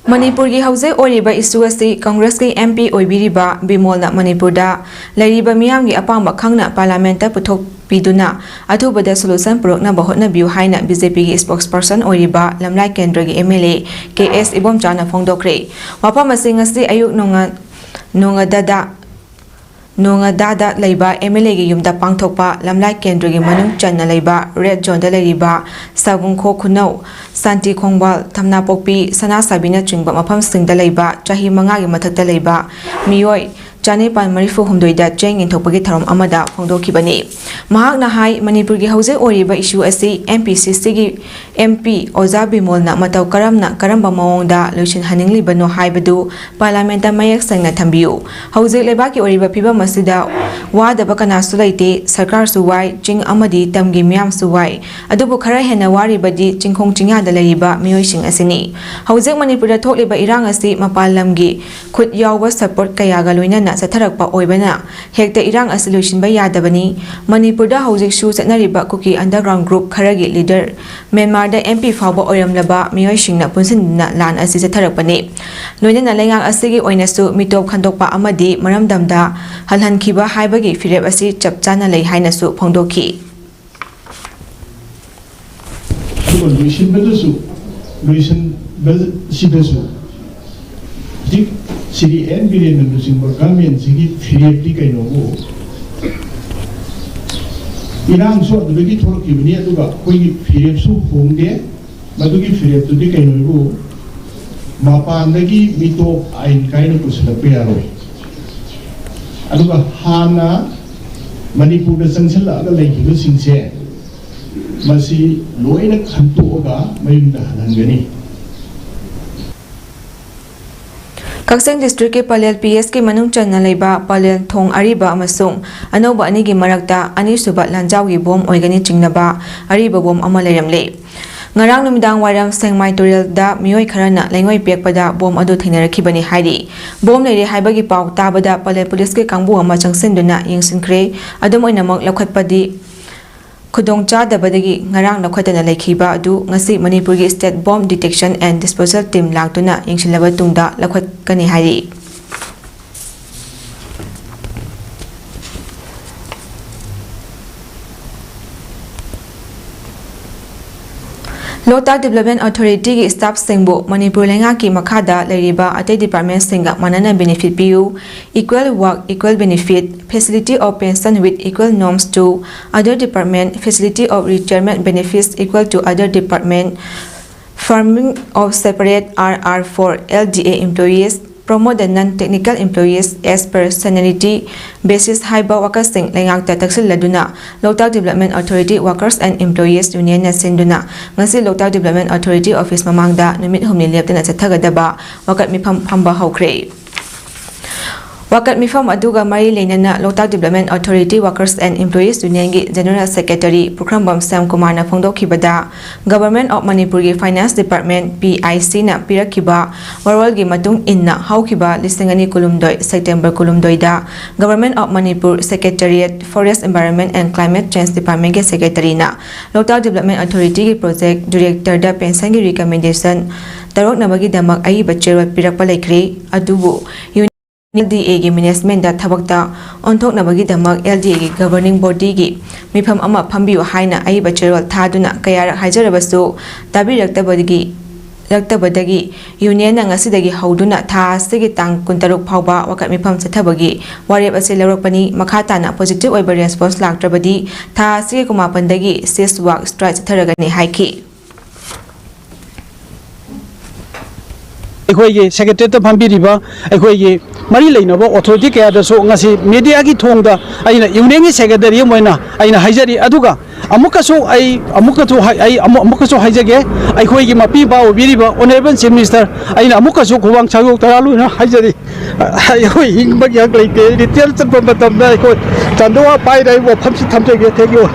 ꯃꯅꯤꯄꯨꯔꯒꯤ ꯍꯧꯖꯤꯛ ꯑꯣꯏꯔꯤꯕ ꯏꯁꯨ ꯑꯁꯤ ꯀꯪꯒ꯭ꯔꯦꯁꯀꯤ ꯑꯦꯝ ꯄꯤ ꯑꯣꯏꯕꯤꯔꯤꯕ ꯕꯤꯃꯣꯜꯅ ꯃꯅꯤꯄꯨꯔꯗ ꯂꯩꯔꯤꯕ ꯃꯤꯌꯥꯝꯒꯤ ꯑꯄꯥꯝꯕ ꯈꯪꯅ ꯄꯥꯔꯂꯥꯃꯦꯟꯠꯇ ꯄꯨꯊꯣꯛꯄꯤꯗꯨꯅ ꯑꯊꯨꯕꯗ ꯁꯣꯂꯨꯁꯟ ꯄꯨꯔꯛꯅꯕ ꯍꯣꯠꯅꯕꯤꯌꯨ ꯍꯥꯏꯅ ꯕꯤ ꯖꯦ ꯄꯤꯒꯤ ꯁ꯭ꯄꯣꯛꯁꯄꯔꯁꯟ ꯑꯣꯏꯔꯤꯕ ꯂꯝꯂꯥꯏ ꯀꯦꯟꯗ꯭ꯔꯒꯤ ꯑꯦꯝ ꯑꯦꯜ ꯑꯦ ꯀꯦ ꯑꯦꯁ ꯏꯕꯣꯝꯆꯥꯅ ꯐꯣꯡꯗꯣꯛꯈ꯭ꯔꯦ꯫ ꯋꯥꯐꯝ ꯑꯁꯤ ꯉꯁꯤ ꯑꯌꯨꯛ ꯅꯣꯡꯉ-, ꯅꯣꯡꯉꯗꯗ ꯅꯣꯉꯥꯗꯥꯗ ꯂꯩꯕ ꯑꯦꯝ ꯑꯦꯜ ꯑꯦꯒꯤ ꯌꯨꯝꯗ ꯄꯥꯡꯊꯣꯛꯄ ꯂꯝꯂꯥꯏ ꯀꯦꯟꯗ꯭ꯔꯒꯤ ꯃꯅꯨꯡ ꯆꯟꯅ ꯂꯩꯕ ꯔꯦꯗ ꯖꯣꯟꯗ ꯂꯩꯔꯤꯕ ꯁꯥꯕꯨꯡꯈꯣꯛ ꯈꯨꯅꯧ, ꯁꯥꯟꯇꯤ ꯈꯣꯡꯕꯥꯜ, ꯊꯝꯅꯥꯄꯣꯛꯄꯤ, ꯁꯅꯥꯁꯥꯕꯤꯅꯆꯤꯡꯕ ꯃꯐꯝꯁꯤꯡꯗ ꯂꯩꯕ ꯆꯍꯤ ꯃꯉꯥꯒꯤ ꯃꯊꯛꯇ ꯂꯩꯕ ꯃꯤꯑꯣꯏ ꯆꯅꯤꯄꯥꯟ ꯃꯔꯤꯐꯨ ꯍꯨꯝꯗꯣꯏꯗ ꯆꯦꯡ ꯌꯦꯟꯊꯣꯛꯄꯒꯤ ꯊꯧꯔꯝ ꯑꯃꯗ ꯐꯣꯡꯗꯣꯛꯈꯤꯕꯅꯤ꯫ ꯃꯍꯥꯛꯅ ꯍꯥꯏ, ꯃꯅꯤꯄꯨꯔꯒꯤ ꯍꯧꯖꯤꯛ ꯑꯣꯏꯔꯤꯕ ꯏꯁꯨ ꯑꯁꯤ ꯑꯦꯝ ꯄꯤ ꯁꯤ ꯁꯤꯒꯤ ꯑꯦꯝ ꯄꯤ ꯑꯣꯖꯥ ꯕꯤꯃꯣꯜꯅ ꯃꯇꯧ ꯀꯔꯝꯅ, ꯀꯔꯝꯕ ꯃꯑꯣꯡꯗ ꯂꯣꯏꯁꯤꯟꯍꯟꯅꯤꯡꯂꯤꯕꯅꯣ ꯍꯥꯏꯕꯗꯨ ꯄꯥꯔꯂꯥꯃꯦꯟꯠꯇ ꯃꯌꯦꯛ ꯁꯦꯡꯅ ꯊꯝꯕꯤꯌꯨ꯫ ꯍꯧꯖꯤꯛ ꯂꯩꯕꯥꯛꯀꯤ ꯑꯣꯏꯔꯤꯕ ꯐꯤꯕꯝ ꯑꯁꯤꯗ ꯋꯥꯗꯕ ꯀꯅꯥꯁꯨ ꯂꯩꯇꯦ꯫ ꯁꯔꯀꯥꯔꯁꯨ ꯋꯥꯏ, ꯆꯤꯡ ꯑꯃꯗꯤ ꯇꯝꯒꯤ ꯃꯤꯌꯥꯝꯁꯨ ꯋꯥꯏ꯫ ꯑꯗꯨꯕꯨ ꯈꯔ ꯍꯦꯟꯅ ꯋꯥꯔꯤꯕꯗꯤ ꯆꯤꯡꯈꯣꯡ ꯆꯤꯡꯌꯥꯗ ꯂꯩꯔꯤꯕ ꯃꯤꯑꯣꯏꯁꯤꯡ ꯑꯁꯤꯅꯤ꯫ ꯍꯧꯖꯤꯛ ꯃꯅꯤꯄꯨꯔꯗ ꯊꯣꯛꯂꯤꯕ ꯏꯔꯥꯡ ꯑꯁꯤ ꯃꯄꯥꯟ ꯂꯝꯒꯤ ꯈꯨꯠ ꯌꯥꯎꯕ ꯁꯄꯣꯔꯠ ꯀꯌꯥꯒ ꯂꯣꯏꯅꯅ ꯆꯠꯊꯔꯛꯄ ꯑꯣꯏꯕꯅ ꯍꯦꯛꯇ ꯏꯔꯥꯡ ꯑꯁꯤ ꯂꯣꯏꯁꯤꯟꯕ ꯌꯥꯗꯕꯅꯤ꯫ ꯃꯅꯤꯄꯨꯔꯗ ꯍꯧꯖꯤꯛꯁꯨ ꯆꯠꯅꯔꯤꯕ ꯀꯨꯀꯤ ꯑꯟꯗꯔꯒ꯭ꯔꯥꯎꯟ ꯒ꯭ꯔꯨꯞ ꯈꯔꯒꯤ ꯂꯤꯗꯔ, ꯃ꯭ꯌꯥꯟꯃꯥꯔꯗ ꯑꯦꯝ ꯄꯤ ꯐꯥꯎꯕ ꯑꯣꯏꯔꯝꯂꯕ ꯃꯤꯑꯣꯏꯁꯤꯡꯅ ꯄꯨꯟꯁꯤꯟꯗꯨꯅ ꯂꯥꯟ ꯑꯁꯤ ꯆꯠꯊꯔꯛꯄꯅꯤ꯫ ꯂꯣꯏꯅꯅ ꯂꯩꯉꯥꯛ ꯑꯁꯤꯒꯤ ꯑꯣꯏꯅꯁꯨ ꯃꯤꯇꯣꯞ ꯈꯟꯗꯣꯛꯄ ꯑꯃꯗꯤ ꯃꯔꯝꯗꯝꯗ ꯍꯜꯍꯟꯈꯤꯕ ꯍꯥꯏꯕꯒꯤ ꯐꯤꯔꯦꯞ ꯑꯁꯤ ꯆꯞ ꯆꯥꯅ ꯂꯩ ꯍꯥꯏꯅꯁꯨ ꯐꯣꯡꯗꯣꯛꯈꯤ꯫ ꯑꯗꯨꯒ ꯂꯣꯏꯁꯤꯟꯕꯗꯁꯨ, ꯂꯣꯏꯁꯤꯟꯕꯁꯤꯗꯁꯨ ꯍꯧꯖꯤꯛ ꯁꯤꯔꯤ ꯑꯦꯟ ꯕꯤꯔꯦꯟꯅ ꯂꯨꯆꯤꯡꯕ ꯒꯃꯦꯟꯁꯤꯒꯤ ꯐꯤꯔꯦꯞꯇꯤ ꯀꯩꯅꯣꯕꯨ, ꯏꯔꯥꯡꯁꯨ ꯑꯗꯨꯗꯒꯤ ꯊꯣꯛꯂꯛꯈꯤꯕꯅꯤ, ꯑꯗꯨꯒ ꯑꯩꯈꯣꯏꯒꯤ ꯐꯤꯔꯦꯞꯁꯨ ꯍꯣꯡꯗꯦ꯫ ꯃꯗꯨꯒꯤ ꯐꯤꯔꯦꯞꯇꯨꯗꯤ ꯀꯩꯅꯣꯕꯨ, ꯃꯄꯥꯟꯗꯒꯤ ꯃꯤꯇꯣꯞ ꯑꯥꯏꯟ ꯀꯥꯏꯅ ꯄꯨꯁꯤꯜꯂꯛꯄ ꯌꯥꯔꯣꯏ꯫ ꯑꯗꯨꯒ ꯍꯥꯟꯅ ꯃꯅꯤꯄꯨꯔꯗ ꯆꯪꯁꯤꯜꯂꯛꯑꯒ ꯂꯩꯈꯤꯕꯁꯤꯡꯁꯦ ꯃꯁꯤ ꯂꯣꯏꯅ ꯈꯟꯇꯣꯛꯑꯒ ꯃꯌꯨꯝꯗ ꯍꯜꯍꯟꯒꯅꯤ꯫ ꯀꯛꯆꯤꯡ ꯗꯤꯁꯇ꯭ꯔꯤꯛꯀꯤ ꯄꯂꯦꯜ ꯄꯤ ꯑꯦꯁꯀꯤ ꯃꯅꯨꯡ ꯆꯟꯅ ꯂꯩꯕ ꯄꯂꯦꯜ ꯊꯣꯡ ꯑꯔꯤꯕ ꯑꯃꯁꯨꯡ ꯑꯅꯧꯕ ꯑꯅꯤꯒꯤ ꯃꯔꯛꯇ ꯑꯅꯤꯁꯨꯕ ꯂꯥꯟꯖꯥꯎꯒꯤ ꯕꯣꯝ ꯑꯣꯏꯒꯅꯤ ꯆꯤꯡꯅꯕ ꯑꯔꯤꯕ ꯕꯣꯝ ꯑꯃ ꯂꯩꯔꯝꯂꯦ꯫ ꯉꯔꯥꯡ ꯅꯨꯃꯤꯗꯥꯡ ꯋꯥꯏꯔꯝ ꯁꯦꯡꯃꯥꯏ ꯇꯨꯔꯦꯜꯗ ꯃꯤꯑꯣꯏ ꯈꯔꯅ ꯂꯩꯉꯣꯏ ꯄꯦꯛꯄꯗ ꯕꯣꯝ ꯑꯗꯨ ꯊꯦꯡꯅꯔꯛꯈꯤꯕꯅꯤ ꯍꯥꯏꯔꯤ꯫ ꯕꯣꯝ ꯂꯩꯔꯦ ꯍꯥꯏꯕꯒꯤ ꯄꯥꯎ ꯇꯥꯕꯗ ꯄꯂꯦꯜ ꯄꯨꯂꯤꯁꯀꯤ ꯀꯥꯡꯕꯨ ꯑꯃ ꯆꯪꯁꯤꯟꯗꯨꯅ ꯌꯦꯡꯁꯤꯟꯈ꯭ꯔꯦ꯫ ꯑꯗꯨꯝ ꯑꯣꯏꯅꯃꯛ ꯂꯧꯈꯠꯄꯗꯤ ꯈꯨꯗꯣꯡꯆꯥꯗꯕꯗꯒꯤ ꯉꯔꯥꯡ ꯂꯧꯈꯠꯇꯅ ꯂꯩꯈꯤꯕ ꯑꯗꯨ ꯉꯁꯤ ꯃꯅꯤꯄꯨꯔꯒꯤ State Bomb Detection and Disposal Team ꯂꯥꯛꯇꯨꯅ ꯌꯦꯡꯁꯤꯜꯂꯕ ꯇꯨꯡꯗ ꯂꯧꯈꯠꯀꯅꯤ ꯍꯥꯏꯔꯤ꯫ ꯂꯣꯛꯇꯥꯛ Development Authority ꯒꯤ staff ꯁꯤꯡꯕꯨ ꯃꯅꯤꯄꯨꯔ ꯂꯩꯉꯥꯛꯀꯤ ꯃꯈꯥꯗ ꯂꯩꯔꯤꯕ ꯑꯇꯩ department ꯁꯤꯡꯒ ꯃꯥꯟꯅꯅ benefit ꯄꯤꯌꯨ, equal work, equal benefit, facility of pension with equal norms to other department, facility of retirement benefits equal to other department, forming of separate R R for L D A employees, promote the non-technical employees as per seniority basis ꯍꯥꯏꯕ ꯋꯥꯀꯠꯁꯤꯡ ꯂꯩꯉꯥꯛꯇ ꯇꯛꯁꯤꯜꯂꯗꯨꯅ Loktak Development Authority Workers and Employees Union ꯅ ꯁꯤꯟꯗꯨꯅ ꯉꯁꯤ Loktak Development Authority office ꯃꯃꯥꯡꯗ ꯅꯨꯃꯤꯠ ꯍꯨꯝꯅꯤ ꯂꯦꯞꯇꯅ ꯆꯠꯊꯒꯗꯕ ꯋꯥꯀꯠ ꯃꯤꯐꯝ ꯐꯝꯕ ꯍꯧꯈ꯭ꯔꯦ꯫ ꯋꯥꯀꯠ ꯃꯤꯐꯝ ꯑꯗꯨꯒ ꯃꯔꯤ ꯂꯩꯅꯅ Loktak Development Authority Workers and Employees Union ꯒꯤ General Secretary Pukhrambam ꯁ꯭ꯌꯥꯝꯀꯨꯃꯥꯔꯅ ꯐꯣꯡꯗꯣꯛꯈꯤꯕꯗ, Government of ꯃꯅꯤꯄꯨꯔꯒꯤ Finance Department, P I C ꯅ ꯄꯤꯔꯛꯈꯤꯕ ꯃꯔꯣꯜꯒꯤ ꯃꯇꯨꯡ ꯏꯟꯅ ꯍꯧꯈꯤꯕ ꯂꯤꯁꯤꯡ ꯑꯅꯤ ꯀꯨꯟꯍꯨꯝꯗꯣꯏ September ꯀꯨꯟꯍꯨꯝꯗꯣꯏꯗ Government of Manipur Secretariat Forest Environment and Climate Change Department ꯀꯤ Secretary ꯅ Loktak Development Authority ꯒꯤ Project Director ꯗ pension ꯒꯤ recommendation ꯇꯧꯔꯛꯅꯕꯒꯤꯗꯃꯛ ꯑꯏꯕ ꯆꯦꯔꯣꯜ ꯄꯤꯔꯛꯄ ꯂꯩꯈ꯭ꯔꯦ꯫ ꯑꯗꯨꯕꯨ L D A ꯒꯤ management ꯊꯕꯛꯇ ꯑꯣꯟꯊꯣꯛꯅꯕꯒꯤꯗꯃꯛ L D A ꯒꯤ governing body ꯒꯤ ꯃꯤꯐꯝ ꯑꯃ ꯐꯝꯕꯤꯌꯨ ꯍꯥꯏꯅ ꯑꯏꯕ ꯆꯦꯔꯣꯜ ꯊꯥꯗꯨꯅ ꯀꯌꯥꯔꯛ ꯍꯥꯏꯖꯔꯕꯁꯨ ꯇꯥꯕꯤꯔꯛꯇꯕꯗꯒꯤ, ꯔꯛꯇꯕꯗꯒꯤ Union ꯅ ꯉꯁꯤꯗꯒꯤ ꯍꯧꯗꯨꯅ ꯊꯥ ꯑꯁꯤꯒꯤ ꯇꯥꯡ ꯀꯨꯟꯇꯔꯨꯛ ꯐꯥꯎꯕ ꯋꯥꯀꯠ ꯃꯤꯐꯝ ꯆꯠꯊꯕꯒꯤ ꯋꯥꯔꯦꯞ ꯑꯁꯤ ꯂꯧꯔꯛꯄꯅꯤ꯫ ꯃꯈꯥ ꯇꯥꯅ positive ꯑꯣꯏꯕ response ꯂꯥꯛꯇ꯭ꯔꯕꯗꯤ ꯊꯥ ꯑꯁꯤꯒꯤ ꯀꯨꯟꯃꯥꯄꯟꯗꯒꯤ cease work strike ꯆꯠꯊꯔꯒꯅꯤ ꯍꯥꯏꯈꯤ꯫ ꯑꯩꯈꯣꯏꯒꯤ Secretariat ꯇ ꯐꯝꯕꯤꯔꯤꯕ ꯑꯩꯈꯣꯏꯒꯤ ꯃꯔꯤ ꯂꯩꯅꯕ authority ꯀꯌꯥꯗꯁꯨ ꯉꯁꯤ media ꯒꯤ ꯊꯣꯡꯗ ꯑꯩꯅ Union ꯒꯤ Secretary ꯑꯃ ꯑꯣꯏꯅ ꯑꯩꯅ ꯍꯥꯏꯖꯔꯤ꯫ ꯑꯗꯨꯒ ꯑꯃꯨꯛꯀꯁꯨ ꯑꯩ ꯑꯃꯨꯛꯀꯁꯨ ꯍꯥꯏ-, ꯑꯩ ꯑꯃꯨꯛ-, ꯑꯃꯨꯛꯀꯁꯨ ꯍꯥꯏꯖꯒꯦ, ꯑꯩꯈꯣꯏꯒꯤ ꯃꯄꯤ ꯏꯄꯥ ꯑꯣꯏꯕꯤꯔꯤꯕ Honourable Chief Minister, ꯑꯩꯅ ꯑꯃꯨꯛꯀꯁꯨ ꯈꯨꯕꯥꯛ ꯁꯥꯡꯗꯣꯛ ꯇꯔꯥ ꯂꯣꯏꯅ ꯍꯥꯏꯖꯔꯤ꯫ ꯑꯩꯈꯣꯏ ꯍꯤꯡꯕꯒꯤ ꯍꯛ ꯂꯩꯇꯦ꯫ Retire ꯆꯠꯄ ꯃꯇꯝꯗ ꯑꯩꯈꯣꯏ ꯆꯥꯟꯗꯋꯥ ꯄꯥꯏꯔ ꯑꯩ ꯋꯥꯐꯝꯁꯤ ꯊꯝꯖꯒꯦ꯫ Thank you꯫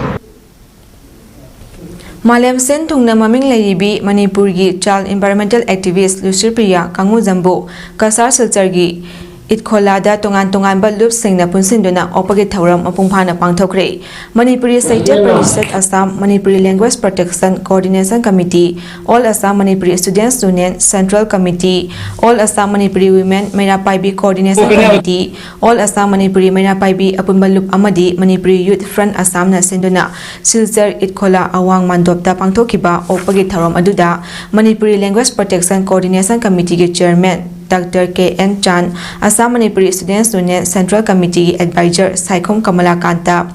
ꯃꯥꯂꯦꯝ ꯁꯤꯟ ꯊꯨꯡꯅ ꯃꯃꯤꯡ ꯂꯩꯔꯤꯕꯤ ꯃꯅꯤꯄꯨꯔꯒꯤ child environmental activist ꯂꯨꯁꯤꯄ꯭ꯔꯤꯌꯥ ꯀꯥꯡꯉꯨꯖꯝꯕꯨ ꯀꯁꯥꯔ ꯁꯤꯜꯆꯔꯒꯤ ꯏꯠꯈꯣꯂꯥꯗ ꯇꯣꯉꯥꯟ ꯇꯣꯉꯥꯟꯕ ꯂꯨꯞꯁꯤꯡꯅ ꯄꯨꯟꯁꯤꯟꯗꯨꯅ ꯑꯣꯛꯄꯒꯤ ꯊꯧꯔꯝ ꯃꯄꯨꯡ ꯐꯥꯅ ꯄꯥꯡꯊꯣꯛꯈ꯭ꯔꯦ꯫ Manipuri Sahitya Parishad Assam, Manipuri language protection coordination committee, all Assam Manipuri students union central committee, all Assam Manipuri women Meira Paibi coordination committee, all Assam Manipuri Meira Paibi ꯑꯄꯨꯟꯕ ꯂꯨꯞ ꯑꯃꯗꯤ ꯃꯅꯤꯄꯨꯔꯤ ꯌꯨꯠ ꯐ꯭ꯔꯟꯠ ꯑꯁꯥꯝꯅ ꯁꯤꯟꯗꯨꯅ ꯁꯤꯜꯆꯔ ꯏꯠꯈꯣꯂꯥ ꯑꯋꯥꯡ ꯃꯥꯟꯗꯣꯞꯇ ꯄꯥꯡꯊꯣꯛꯈꯤꯕ ꯑꯣꯛꯄꯒꯤ ꯊꯧꯔꯝ ꯑꯗꯨꯗ ꯃꯅꯤꯄꯨꯔꯤ ꯂꯦꯡꯒ꯭ꯋꯦꯖ ꯄ꯭ꯔꯣꯇꯦꯛꯁꯟ ꯀꯣꯑꯣꯔꯗꯤꯅꯦꯁꯟ ꯀꯃꯤꯇꯤꯒꯤ chairman doctor K N Chan, Assam Manipuri students union central ꯀꯃꯤꯇꯤꯒꯤ ꯑꯦꯗꯚꯥꯏꯖꯔ ꯁꯥꯏꯈꯣꯝ ꯀꯃꯂꯥꯀꯥꯟꯇ,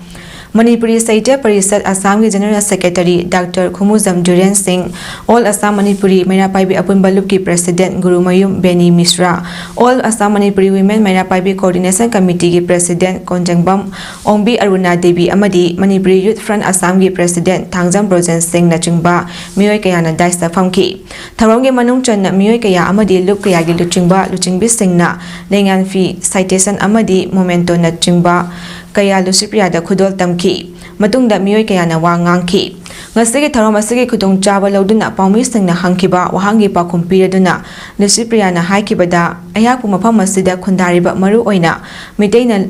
ꯃꯅꯤꯄꯨꯔꯤ ꯁꯥꯍꯤꯇ꯭ꯌ ꯄꯔꯤꯁꯠ ꯑꯁꯥꯝꯒꯤ general secretary doctor Khumujam Juren Singh, all Assam Manipuri Meira Paibi ꯑꯄꯨꯟꯕ ꯂꯨꯞꯀꯤ president Gurumayum Beni Mishra, all Assam Manipuri women Meira Paibi coordination ꯀꯃꯤꯇꯤꯒꯤ ꯄ꯭ꯔꯦꯁꯤꯗꯦꯟꯠ ꯀꯣꯟꯖꯪꯕꯝ ꯑꯣꯡꯕꯤ ꯑꯔꯨꯅꯥ ꯗꯦꯕꯤ ꯑꯃꯗꯤ ꯃꯅꯤꯄꯨꯔꯤ ꯌꯨꯠ ꯐ꯭ꯔꯟꯠ ꯑꯁꯥꯝꯒꯤ ꯄ꯭ꯔꯦꯁꯤꯗꯦꯟꯠ ꯊꯥꯡꯖꯝ ꯕ꯭ꯔꯣꯖꯦꯟ ꯁꯤꯡꯅꯆꯤꯡꯕ ꯃꯤꯑꯣꯏ ꯀꯌꯥꯅ ꯗꯥꯏꯁꯇ ꯐꯝꯈꯤ꯫ ꯊꯧꯔꯝꯒꯤ ꯃꯅꯨꯡ ꯆꯟꯅ ꯃꯤꯑꯣꯏ ꯀꯌꯥ ꯑꯃꯗꯤ ꯂꯨꯞ ꯀꯌꯥꯒꯤ ꯂꯨꯆꯤꯡꯕ ꯂꯨꯆꯤꯡꯕꯤꯁꯤꯡꯅ ꯂꯦꯡꯌꯥꯟ ꯐꯤ, ꯁꯥꯏꯇꯦꯁꯟ ꯑꯃꯗꯤ ꯃꯣꯃꯦꯟꯇꯣꯅꯆꯤꯡꯕ ꯀꯌꯥ ꯂꯨꯁꯤꯄ꯭ꯔꯤꯌꯥꯗ ꯈꯨꯗꯣꯜ ꯇꯝꯈꯤ꯫ ꯃꯇꯨꯡꯗ ꯃꯤꯑꯣꯏ ꯀꯌꯥꯅ ꯋꯥ ꯉꯥꯡꯈꯤ꯫ ꯉꯁꯤꯒꯤ ꯊꯧꯔꯝ ꯑꯁꯤꯒꯤ ꯈꯨꯗꯣꯡꯆꯥꯕ ꯂꯧꯗꯨꯅ ꯄꯥꯎꯃꯤꯁꯤꯡꯅ ꯍꯪꯈꯤꯕ ꯋꯥꯍꯪꯒꯤ ꯄꯥꯎꯈꯨꯝ ꯄꯤꯔꯗꯨꯅ ꯂꯨꯁꯤꯄ꯭ꯔꯤꯌꯥꯅ ꯍꯥꯏꯈꯤꯕꯗ, ꯑꯩꯍꯥꯛꯄꯨ ꯃꯐꯝ ꯑꯁꯤꯗ ꯈꯨꯟꯗꯥꯔꯤꯕ ꯃꯔꯨ ꯑꯣꯏꯅ ꯃꯤꯇꯩꯅ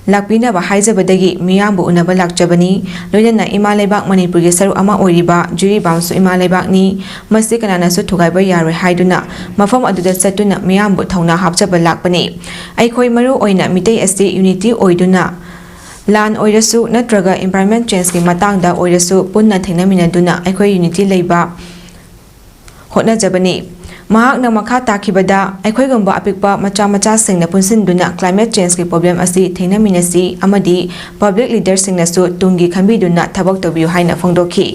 ꯂꯥꯛꯄꯤꯅꯕ ꯍꯥꯏꯖꯕꯗꯒꯤ ꯃꯤꯌꯥꯝꯕꯨ ꯎꯅꯕ ꯂꯥꯛꯆꯕꯅꯤ꯫ ꯂꯣꯏꯅꯅ ꯏꯃꯥ ꯂꯩꯕꯥꯛ ꯃꯅꯤꯄꯨꯔꯒꯤ ꯁꯔꯨꯛ ꯑꯃ ꯑꯣꯏꯔꯤꯕ ꯖꯤꯔꯤꯕꯥꯝꯁꯨ ꯏꯃꯥ ꯂꯩꯕꯥꯛꯅꯤ꯫ ꯃꯁꯤ ꯀꯅꯥꯅꯁꯨ ꯊꯨꯒꯥꯏꯕ ꯌꯥꯔꯣꯏ ꯍꯥꯏꯗꯨꯅ ꯃꯐꯝ ꯑꯗꯨꯗ ꯆꯠꯇꯨꯅ ꯃꯤꯌꯥꯝꯕꯨ ꯊꯧꯅꯥ ꯍꯥꯞꯆꯕ ꯂꯥꯛꯄꯅꯤ꯫ ꯑꯩꯈꯣꯏ ꯃꯔꯨ ꯑꯣꯏꯅ ꯃꯤꯇꯩ ꯑꯁꯤ ꯌꯨꯅꯤꯇꯤ ꯑꯣꯏꯗꯨꯅ ꯂꯥꯟ ꯑꯣꯏꯔꯁꯨ ꯅꯠꯇ꯭ꯔꯒ ꯏꯟꯚꯥꯏꯔꯟꯃꯦꯟ ꯆꯦꯟꯖꯀꯤ ꯃꯇꯥꯡꯗ ꯑꯣꯏꯔꯁꯨ ꯄꯨꯟꯅ ꯊꯦꯡꯅꯃꯤꯟꯅꯗꯨꯅ ꯑꯩꯈꯣꯏ ꯌꯨꯅꯤꯇꯤ ꯂꯩꯕ ꯍꯣꯠꯅꯖꯕꯅꯤ꯫ ꯃꯍꯥꯛꯅ ꯃꯈꯥ ꯇꯥꯈꯤꯕꯗ, ꯑꯩꯈꯣꯏꯒꯨꯝꯕ ꯑꯄꯤꯛꯄ ꯃꯆꯥ ꯃꯆꯥꯁꯤꯡꯅ ꯄꯨꯟꯁꯤꯟꯗꯨꯅ ꯀ꯭ꯂꯥꯏꯃꯦꯠ ꯆꯦꯟꯖꯀꯤ ꯄ꯭ꯔꯣꯕ꯭ꯂꯦꯝ ꯑꯁꯤ ꯊꯦꯡꯅꯃꯤꯟꯅꯁꯤ ꯑꯃꯗꯤ ꯄꯕ꯭ꯂꯤꯛ ꯂꯤꯗꯔꯁꯤꯡꯅꯁꯨ ꯇꯨꯡꯒꯤ ꯈꯟꯕꯤꯗꯨꯅ ꯊꯕꯛ ꯇꯧꯕꯤꯌꯨ ꯍꯥꯏꯅ ꯐꯣꯡꯗꯣꯛꯈꯤ꯫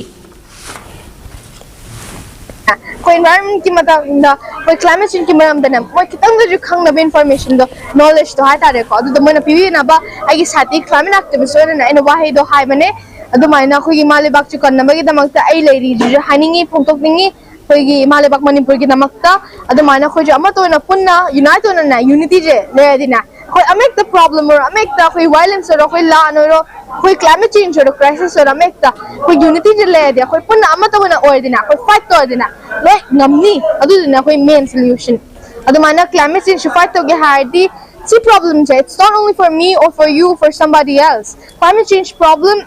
ꯑꯩꯈꯣꯏ ꯏꯟꯚꯥꯏꯔꯟꯃꯦꯟꯀꯤ ꯃꯇꯥꯡꯗ, ꯑꯩꯈꯣꯏ ꯀ꯭ꯂꯥꯏꯃꯦꯠ ꯆꯦꯟꯖꯀꯤ ꯃꯔꯝꯗꯅꯦ, ꯃꯣꯏ ꯈꯤꯇꯪꯗꯁꯨ ꯈꯪꯅꯕ ꯏꯟꯐꯣꯔꯃꯦꯁꯟꯗꯣ, ꯅꯣꯂꯦꯖꯇꯣ ꯍꯥꯏꯇꯥꯔꯦꯀꯣ, ꯑꯗꯨꯗꯣ ꯃꯣꯏꯅ ꯄꯤꯕꯤꯅꯕ ꯑꯩꯒꯤ ꯁꯥꯏꯠꯇꯒꯤ ꯀ꯭ꯂꯥꯏꯃꯦꯠ ꯑꯦꯛꯇꯤꯚꯤꯁ꯭ꯠ ꯑꯣꯏꯅ ꯑꯩꯅ ꯋꯥꯍꯩꯗꯣ ꯍꯥꯏꯕꯅꯦ꯫ ꯑꯗꯨꯃꯥꯏꯅ ꯑꯩꯈꯣꯏꯒꯤ ꯏꯃꯥ ꯂꯩꯕꯥꯛꯁꯦ ꯀꯟꯅꯕꯒꯤꯗꯃꯛꯇ ꯑꯩ ꯂꯩꯔꯤꯁꯤꯁꯨ ꯍꯥꯏꯅꯤꯡꯉꯤ, ꯐꯣꯡꯗꯣꯛꯅꯤꯡꯉꯤ꯫ ꯑꯩꯈꯣꯏꯒꯤ ꯏꯃꯥ ꯂꯩꯕꯥꯛ ꯃꯅꯤꯄꯨꯔꯒꯤꯗꯃꯛꯇ ꯑꯗꯨꯃꯥꯏꯅ ꯑꯩꯈꯣꯏꯁꯨ ꯑꯃꯠꯇ ꯑꯣꯏꯅ ꯄꯨꯟꯅ ꯌꯨꯅꯥꯏꯠ ꯑꯣꯏꯅꯅꯦ, ꯌꯨꯅꯤꯇꯤꯁꯦ ꯂꯩꯔꯗꯤꯅꯦ, ꯑꯩꯈꯣꯏ ꯑꯃ ꯍꯦꯛꯇ ꯄ꯭ꯔꯣꯕ꯭ꯂꯦꯝ ꯑꯣꯏꯔꯣ, ꯑꯃ ꯍꯦꯛꯇ ꯑꯩꯈꯣꯏ ꯋꯥꯏꯂꯦꯟꯁ ꯑꯣꯏꯔꯣ, ꯑꯩꯈꯣꯏ ꯂꯥꯟ ꯑꯣꯏꯔꯣ, ꯑꯩꯈꯣꯏ ꯀ꯭ꯂꯥꯏꯃꯦꯠ ꯆꯦꯟꯖ ꯑꯣꯏꯔꯣ, ꯀ꯭ꯔꯥꯏꯁꯤꯁ ꯑꯣꯏꯔꯣ, ꯑꯃ ꯍꯦꯛꯇ ꯑꯩꯈꯣꯏ ꯌꯨꯅꯤꯇꯤꯁꯦ ꯂꯩꯔꯗꯤ, ꯑꯩꯈꯣꯏ ꯄꯨꯟꯅ ꯑꯃꯠꯇ ꯑꯣꯏꯅ ꯑꯣꯏꯔꯗꯤꯅꯦ, ꯑꯩꯈꯣꯏ ꯐꯥꯏꯠ ꯇꯧꯔꯗꯤꯅꯦ, ꯂꯣꯏ ꯉꯝꯅꯤ꯫ ꯑꯗꯨꯗꯨꯅ ꯑꯩꯈꯣꯏ ꯃꯦꯟ ꯁꯣꯂ꯭ꯌꯨꯁꯟ ꯑꯗꯨꯃꯥꯏꯅ ꯀ꯭ꯂꯥꯏꯃꯦꯠ ꯆꯦꯟꯖꯁꯨ ꯐꯥꯏꯠ ꯇꯧꯒꯦ ꯍꯥꯏꯔꯗꯤ ꯁꯤ ꯄ꯭ꯔꯣꯕ꯭ꯂꯦꯝꯁꯦ, it's not only for me or for you, for somebody else. Climate change problem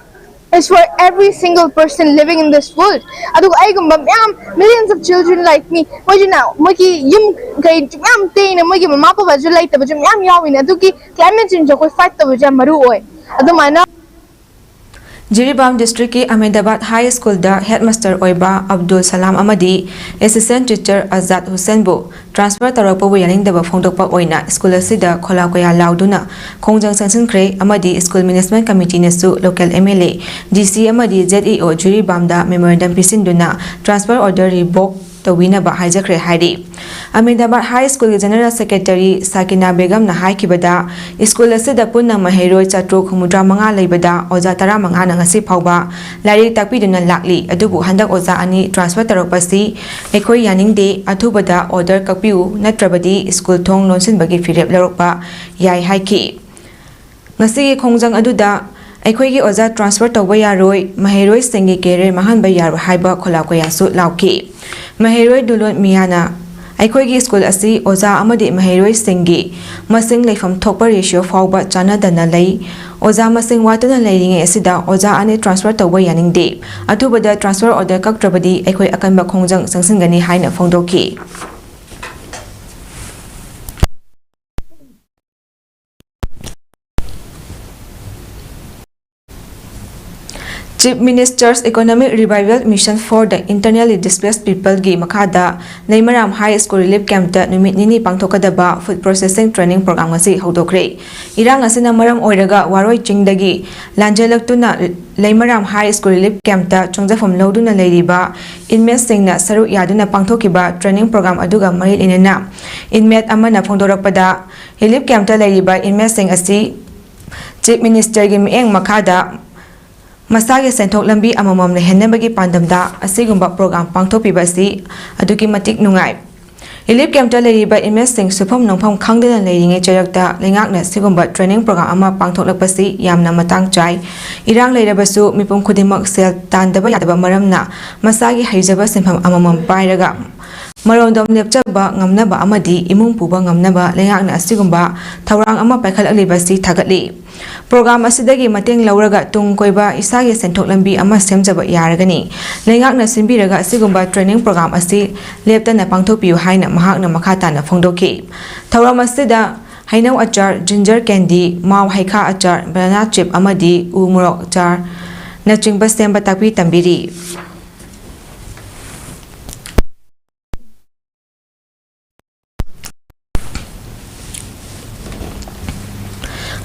is for every single person living in this world. ꯑꯗꯨꯒ ꯑꯩꯒꯨꯝꯕ ꯃꯌꯥꯝ, millions of children like me, ꯃꯣꯏꯁꯤꯅ ꯃꯣꯏꯒꯤ ꯌꯨꯝ ꯀꯩ ꯃꯌꯥꯝ ꯇꯦꯡꯅ ꯃꯣꯏꯒꯤ ꯃꯃꯥ ꯕꯕꯥꯁꯨ ꯂꯩꯇꯕꯁꯨ ꯃꯌꯥꯝ ꯌꯥꯎꯋꯤꯅꯦ꯫ ꯑꯗꯨꯒꯤ climate change ꯑꯩꯈꯣꯏ fight ꯇꯧꯕꯁꯦ ꯌꯥꯝ ꯃꯔꯨ ꯑꯣꯏ꯫ ꯑꯗꯨꯃꯥꯏꯅ ꯖꯤꯔꯤꯕꯥꯝ ꯗꯤꯁꯇ꯭ꯔꯤꯛꯀꯤ ꯑꯍꯃꯦꯗꯥꯕꯥꯗ ꯍꯥꯏ ꯁ꯭ꯀꯨꯜꯗ ꯍꯦꯗꯃꯥꯁꯇꯔ ꯑꯣꯏꯕ ꯑꯕꯗꯨꯜ ꯁꯂꯥꯝ ꯑꯃꯗꯤ ꯑꯦꯁꯤꯁꯇꯦꯟꯠ ꯇꯤꯆꯔ ꯑꯖꯥꯗ ꯍꯨꯁꯦꯟꯕꯨ ꯇ꯭ꯔꯥꯟꯁꯐꯔ ꯇꯧꯔꯛꯄꯕꯨ ꯌꯥꯅꯤꯡꯗꯕ ꯐꯣꯡꯗꯣꯛꯄ ꯑꯣꯏꯅ ꯁ꯭ꯀꯨꯜ ꯑꯁꯤꯗ ꯈꯣꯂꯥ ꯀꯣꯌꯥ ꯂꯥꯎꯗꯨꯅ ꯈꯣꯡꯖꯪ ꯆꯪꯁꯤꯟꯈ꯭ꯔꯦ ꯑꯃꯗꯤ ꯁ꯭ꯀꯨꯜ ꯃꯦꯅꯦꯖꯃꯦꯟꯠ ꯀꯃꯤꯇꯤꯅꯁꯨ local M L A, D C ꯑꯃꯗꯤ ꯖꯦꯗ ꯏ ꯑꯣ ꯖꯤꯔꯤꯕꯥꯝꯗ ꯃꯦꯃꯣꯔꯦꯟꯗꯝ ꯄꯤꯁꯤꯟꯗꯨꯅ ꯇ꯭ꯔꯥꯟꯁꯐꯔ ꯑꯣꯔꯗꯔ ꯔꯤꯚꯣꯛ ꯇꯧꯕꯤꯅꯕ ꯍꯥꯏꯖꯈ꯭ꯔꯦ ꯍꯥꯏꯔꯤ꯫ ꯑꯍꯃꯦꯗꯥꯕꯥꯗ ꯍꯥꯏ ꯁ꯭ꯀꯨꯜꯒꯤ ꯖꯦꯅꯔꯦꯜ ꯁꯦꯀ꯭ꯔꯦꯇꯔꯤ ꯁꯥꯀꯤꯅꯥ ꯕꯦꯒꯝꯅ ꯍꯥꯏꯈꯤꯕꯗ, ꯁ꯭ꯀꯨꯜ ꯑꯁꯤꯗ ꯄꯨꯟꯅ ꯃꯍꯩꯔꯣꯏ ꯆꯥꯇ꯭ꯔꯨꯛ ꯍꯨꯝꯐꯨꯇꯔꯥ ꯃꯉꯥ ꯂꯩꯕꯗ ꯑꯣꯖꯥ ꯇꯔꯥꯃꯉꯥꯅ ꯉꯁꯤ ꯐꯥꯎꯕ ꯂꯥꯏꯔꯤꯛ ꯇꯥꯛꯄꯤꯗꯨꯅ ꯂꯥꯛꯂꯤ꯫ ꯑꯗꯨꯕꯨ ꯍꯟꯗꯛ ꯑꯣꯖꯥ ꯑꯅꯤ ꯇ꯭ꯔꯥꯟꯁꯐꯔ ꯇꯧꯔꯛꯄꯁꯤ ꯑꯩꯈꯣꯏ ꯌꯥꯅꯤꯡꯗꯦ꯫ ꯑꯊꯨꯕꯗ ꯑꯣꯔꯗꯔ ꯀꯛꯄꯤꯌꯨ, ꯅꯠꯇ꯭ꯔꯕꯗꯤ ꯁ꯭ꯀꯨꯜ ꯊꯣꯡ ꯂꯣꯟꯁꯤꯟꯕꯒꯤ ꯐꯤꯔꯦꯞ ꯂꯧꯔꯛꯄ ꯌꯥꯏ ꯍꯥꯏꯈꯤ꯫ ꯉꯁꯤꯒꯤ ꯈꯣꯡꯖꯪ ꯑꯗꯨꯗ ꯑꯩꯈꯣꯏꯒꯤ ꯑꯣꯖꯥ ꯇ꯭ꯔꯥꯟꯁꯐꯔ ꯇꯧꯕ ꯌꯥꯔꯣꯏ, ꯃꯍꯩꯔꯣꯏꯁꯤꯡꯒꯤ ꯀꯦꯔꯤꯌꯔ ꯃꯥꯡꯍꯟꯕ ꯌꯥꯔꯣꯏ ꯍꯥꯏꯕ ꯈꯣꯂꯥ ꯀꯣꯌꯥꯁꯨ ꯂꯥꯎꯈꯤ꯫ ꯃꯍꯩꯔꯣꯏ ꯗꯨꯂꯣꯟ ꯃꯤꯌꯥꯅ ꯑꯩꯈꯣꯏꯒꯤ ꯁ꯭ꯀꯨꯜ ꯑꯁꯤ ꯑꯣꯖꯥ ꯑꯃꯗꯤ ꯃꯍꯩꯔꯣꯏꯁꯤꯡꯒꯤ ꯃꯁꯤꯡ ꯂꯩꯐꯝ ꯊꯣꯛꯄ ꯔꯦꯁꯤꯑꯣ ꯐꯥꯎꯕ ꯆꯥꯟꯅꯗꯅ ꯂꯩ꯫ ꯑꯣꯖꯥ ꯃꯁꯤꯡ ꯋꯥꯠꯇꯨꯅ ꯂꯩꯔꯤꯉꯩ ꯑꯁꯤꯗ ꯑꯣꯖꯥ ꯑꯅꯤ ꯇ꯭ꯔꯥꯟꯁꯐꯔ ꯇꯧꯕ ꯌꯥꯅꯤꯡꯗꯦ꯫ ꯑꯊꯨꯕꯗ ꯇ꯭ꯔꯥꯟꯁꯐꯔ ꯑꯣꯔꯗꯔ ꯀꯛꯇ꯭ꯔꯕꯗꯤ ꯑꯩꯈꯣꯏ ꯑꯀꯟꯕ ꯈꯣꯡꯖꯪ ꯆꯪꯁꯤꯟꯒꯅꯤ ꯍꯥꯏꯅ ꯐꯣꯡꯗꯣꯛꯈꯤ꯫ Chief Minister's Economic Revival Mission for the Internally Displaced People ꯒꯤ ꯃꯈꯥꯗ ꯂꯩꯃꯔꯥꯝ ꯍꯥꯏ ꯁ꯭ꯀꯨꯜ ꯔꯤꯂꯤꯐ ꯀꯦꯝꯞꯇ ꯅꯨꯃꯤꯠ ꯅꯤꯅꯤ ꯄꯥꯡꯊꯣꯛꯀꯗꯕ ꯐꯨꯗ ꯄ꯭ꯔꯣꯁꯦꯁꯤꯡ ꯇ꯭ꯔꯦꯅꯤꯡ ꯄ꯭ꯔꯣꯒ꯭ꯔꯥꯝ ꯉꯁꯤ ꯍꯧꯗꯣꯛꯈ꯭ꯔꯦ꯫ ꯏꯔꯥꯡ ꯑꯁꯤꯅ ꯃꯔꯝ ꯑꯣꯏꯔꯒ ꯋꯥꯔꯣꯏ ꯆꯤꯡꯗꯒꯤ ꯂꯥꯟꯖꯦꯜꯂꯛꯇꯨꯅ ꯂꯩꯃꯔꯥꯝ ꯍꯥꯏ ꯁ꯭ꯀꯨꯜ ꯔꯤꯂꯤꯐ ꯀꯦꯝꯞꯇ ꯆꯪꯖꯐꯝ ꯂꯧꯗꯨꯅ ꯂꯩꯔꯤꯕ ꯏꯟꯃꯦꯠꯁꯤꯡꯅ ꯁꯔꯨꯛ ꯌꯥꯗꯨꯅ ꯄꯥꯡꯊꯣꯛꯈꯤꯕ ꯇ꯭ꯔꯦꯅꯤꯡ ꯄ꯭ꯔꯣꯒ꯭ꯔꯥꯝ ꯑꯗꯨꯒ ꯃꯔꯤ ꯂꯩꯅꯅ ꯏꯟꯃꯦꯠ ꯑꯃꯅ ꯐꯣꯡꯗꯣꯔꯛꯄꯗ, ꯔꯤꯂꯤꯐ ꯀꯦꯝꯞꯇ ꯂꯩꯔꯤꯕ ꯏꯟꯃꯦꯠꯁꯤꯡ ꯑꯁꯤ ꯆꯤꯐ ꯃꯤꯅꯤꯁꯇꯔꯒꯤ ꯃꯤꯠꯌꯦꯡ ꯃꯈꯥꯗ ꯃꯁꯥꯒꯤ ꯁꯦꯟꯊꯣꯛ ꯂꯝꯕꯤ ꯑꯃꯃꯝ ꯂꯩꯍꯟꯅꯕꯒꯤ ꯄꯥꯟꯗꯝꯗ ꯑꯁꯤꯒꯨꯝꯕ ꯄ꯭ꯔꯣꯒ꯭ꯔꯥꯝ ꯄꯥꯡꯊꯣꯛꯄꯤꯕ ꯑꯁꯤ ꯑꯗꯨꯛꯀꯤ ꯃꯇꯤꯛ ꯅꯨꯡꯉꯥꯏ꯫ ꯔꯤꯂꯤꯐ ꯀꯦꯝꯞꯇ ꯂꯩꯔꯤꯕ ꯏꯟꯃꯦꯠꯁꯤꯡ ꯁꯨꯐꯝ ꯅꯣꯝꯐꯝ ꯈꯪꯗꯅ ꯂꯩꯔꯤꯉꯩ ꯆꯩꯔꯛꯇ ꯂꯩꯉꯥꯛꯅ ꯁꯤꯒꯨꯝꯕ ꯇ꯭ꯔꯦꯅꯤꯡ ꯄ꯭ꯔꯣꯒ꯭ꯔꯥꯝ ꯑꯃ ꯄꯥꯡꯊꯣꯛꯂꯛꯄꯁꯤ ꯌꯥꯝꯅ ꯃꯇꯥꯡ ꯆꯥꯏ꯫ ꯏꯔꯥꯡ ꯂꯩꯔꯕꯁꯨ ꯃꯤꯄꯨꯝ ꯈꯨꯗꯤꯡꯃꯛ ꯁꯦꯜ ꯇꯥꯟꯗꯕ ꯌꯥꯗꯕ ꯃꯔꯝꯅ ꯃꯁꯥꯒꯤ ꯍꯩꯖꯕ ꯁꯤꯟꯐꯝ ꯑꯃꯃꯝ ꯄꯥꯏꯔꯒ ꯃꯔꯣꯝꯗꯣꯝ ꯂꯦꯞꯆꯕ ꯉꯝꯅꯕ ꯑꯃꯗꯤ ꯏꯃꯨꯡ ꯄꯨꯕ ꯉꯝꯅꯕ ꯂꯩꯉꯥꯛꯅ ꯑꯁꯤꯒꯨꯝꯕ ꯊꯧꯔꯥꯡ ꯑꯃ ꯄꯥꯏꯈꯠꯂꯛꯂꯤꯕꯁꯤ ꯊꯥꯒꯠꯂꯤ꯫ ꯄ꯭ꯔꯣꯒ꯭ꯔꯥꯝ ꯑꯁꯤꯗꯒꯤ ꯃꯇꯦꯡ ꯂꯧꯔꯒ ꯇꯨꯡ ꯀꯣꯏꯕ ꯏꯁꯥꯒꯤ ꯁꯦꯟꯊꯣꯛ ꯂꯝꯕꯤ ꯑꯃ ꯁꯦꯝꯖꯕ ꯌꯥꯔꯒꯅꯤ꯫ ꯂꯩꯉꯥꯛꯅ ꯁꯤꯟꯕꯤꯔꯒ ꯑꯁꯤꯒꯨꯝꯕ training program ꯑꯁꯤ ꯂꯦꯞꯇꯅ ꯄꯥꯡꯊꯣꯛꯄꯤꯌꯨ ꯍꯥꯏꯅ ꯃꯍꯥꯛꯅ ꯃꯈꯥ ꯇꯥꯅ ꯐꯣꯡꯗꯣꯛꯈꯤ꯫ ꯊꯧꯔꯝ ꯑꯁꯤꯗ ꯍꯩꯅꯧ ꯑꯆꯥꯔ, ginger candy, ꯃꯥꯎ ꯍꯩꯈꯥ ꯑꯆꯥꯔ, banana chip ꯑꯃꯗꯤ ꯎ ꯃꯣꯔꯣꯛ ꯑꯆꯥꯔꯅꯆꯤꯡꯕ ꯁꯦꯝꯕ ꯇꯥꯛꯄꯤ ꯇꯝꯕꯤꯔꯤ꯫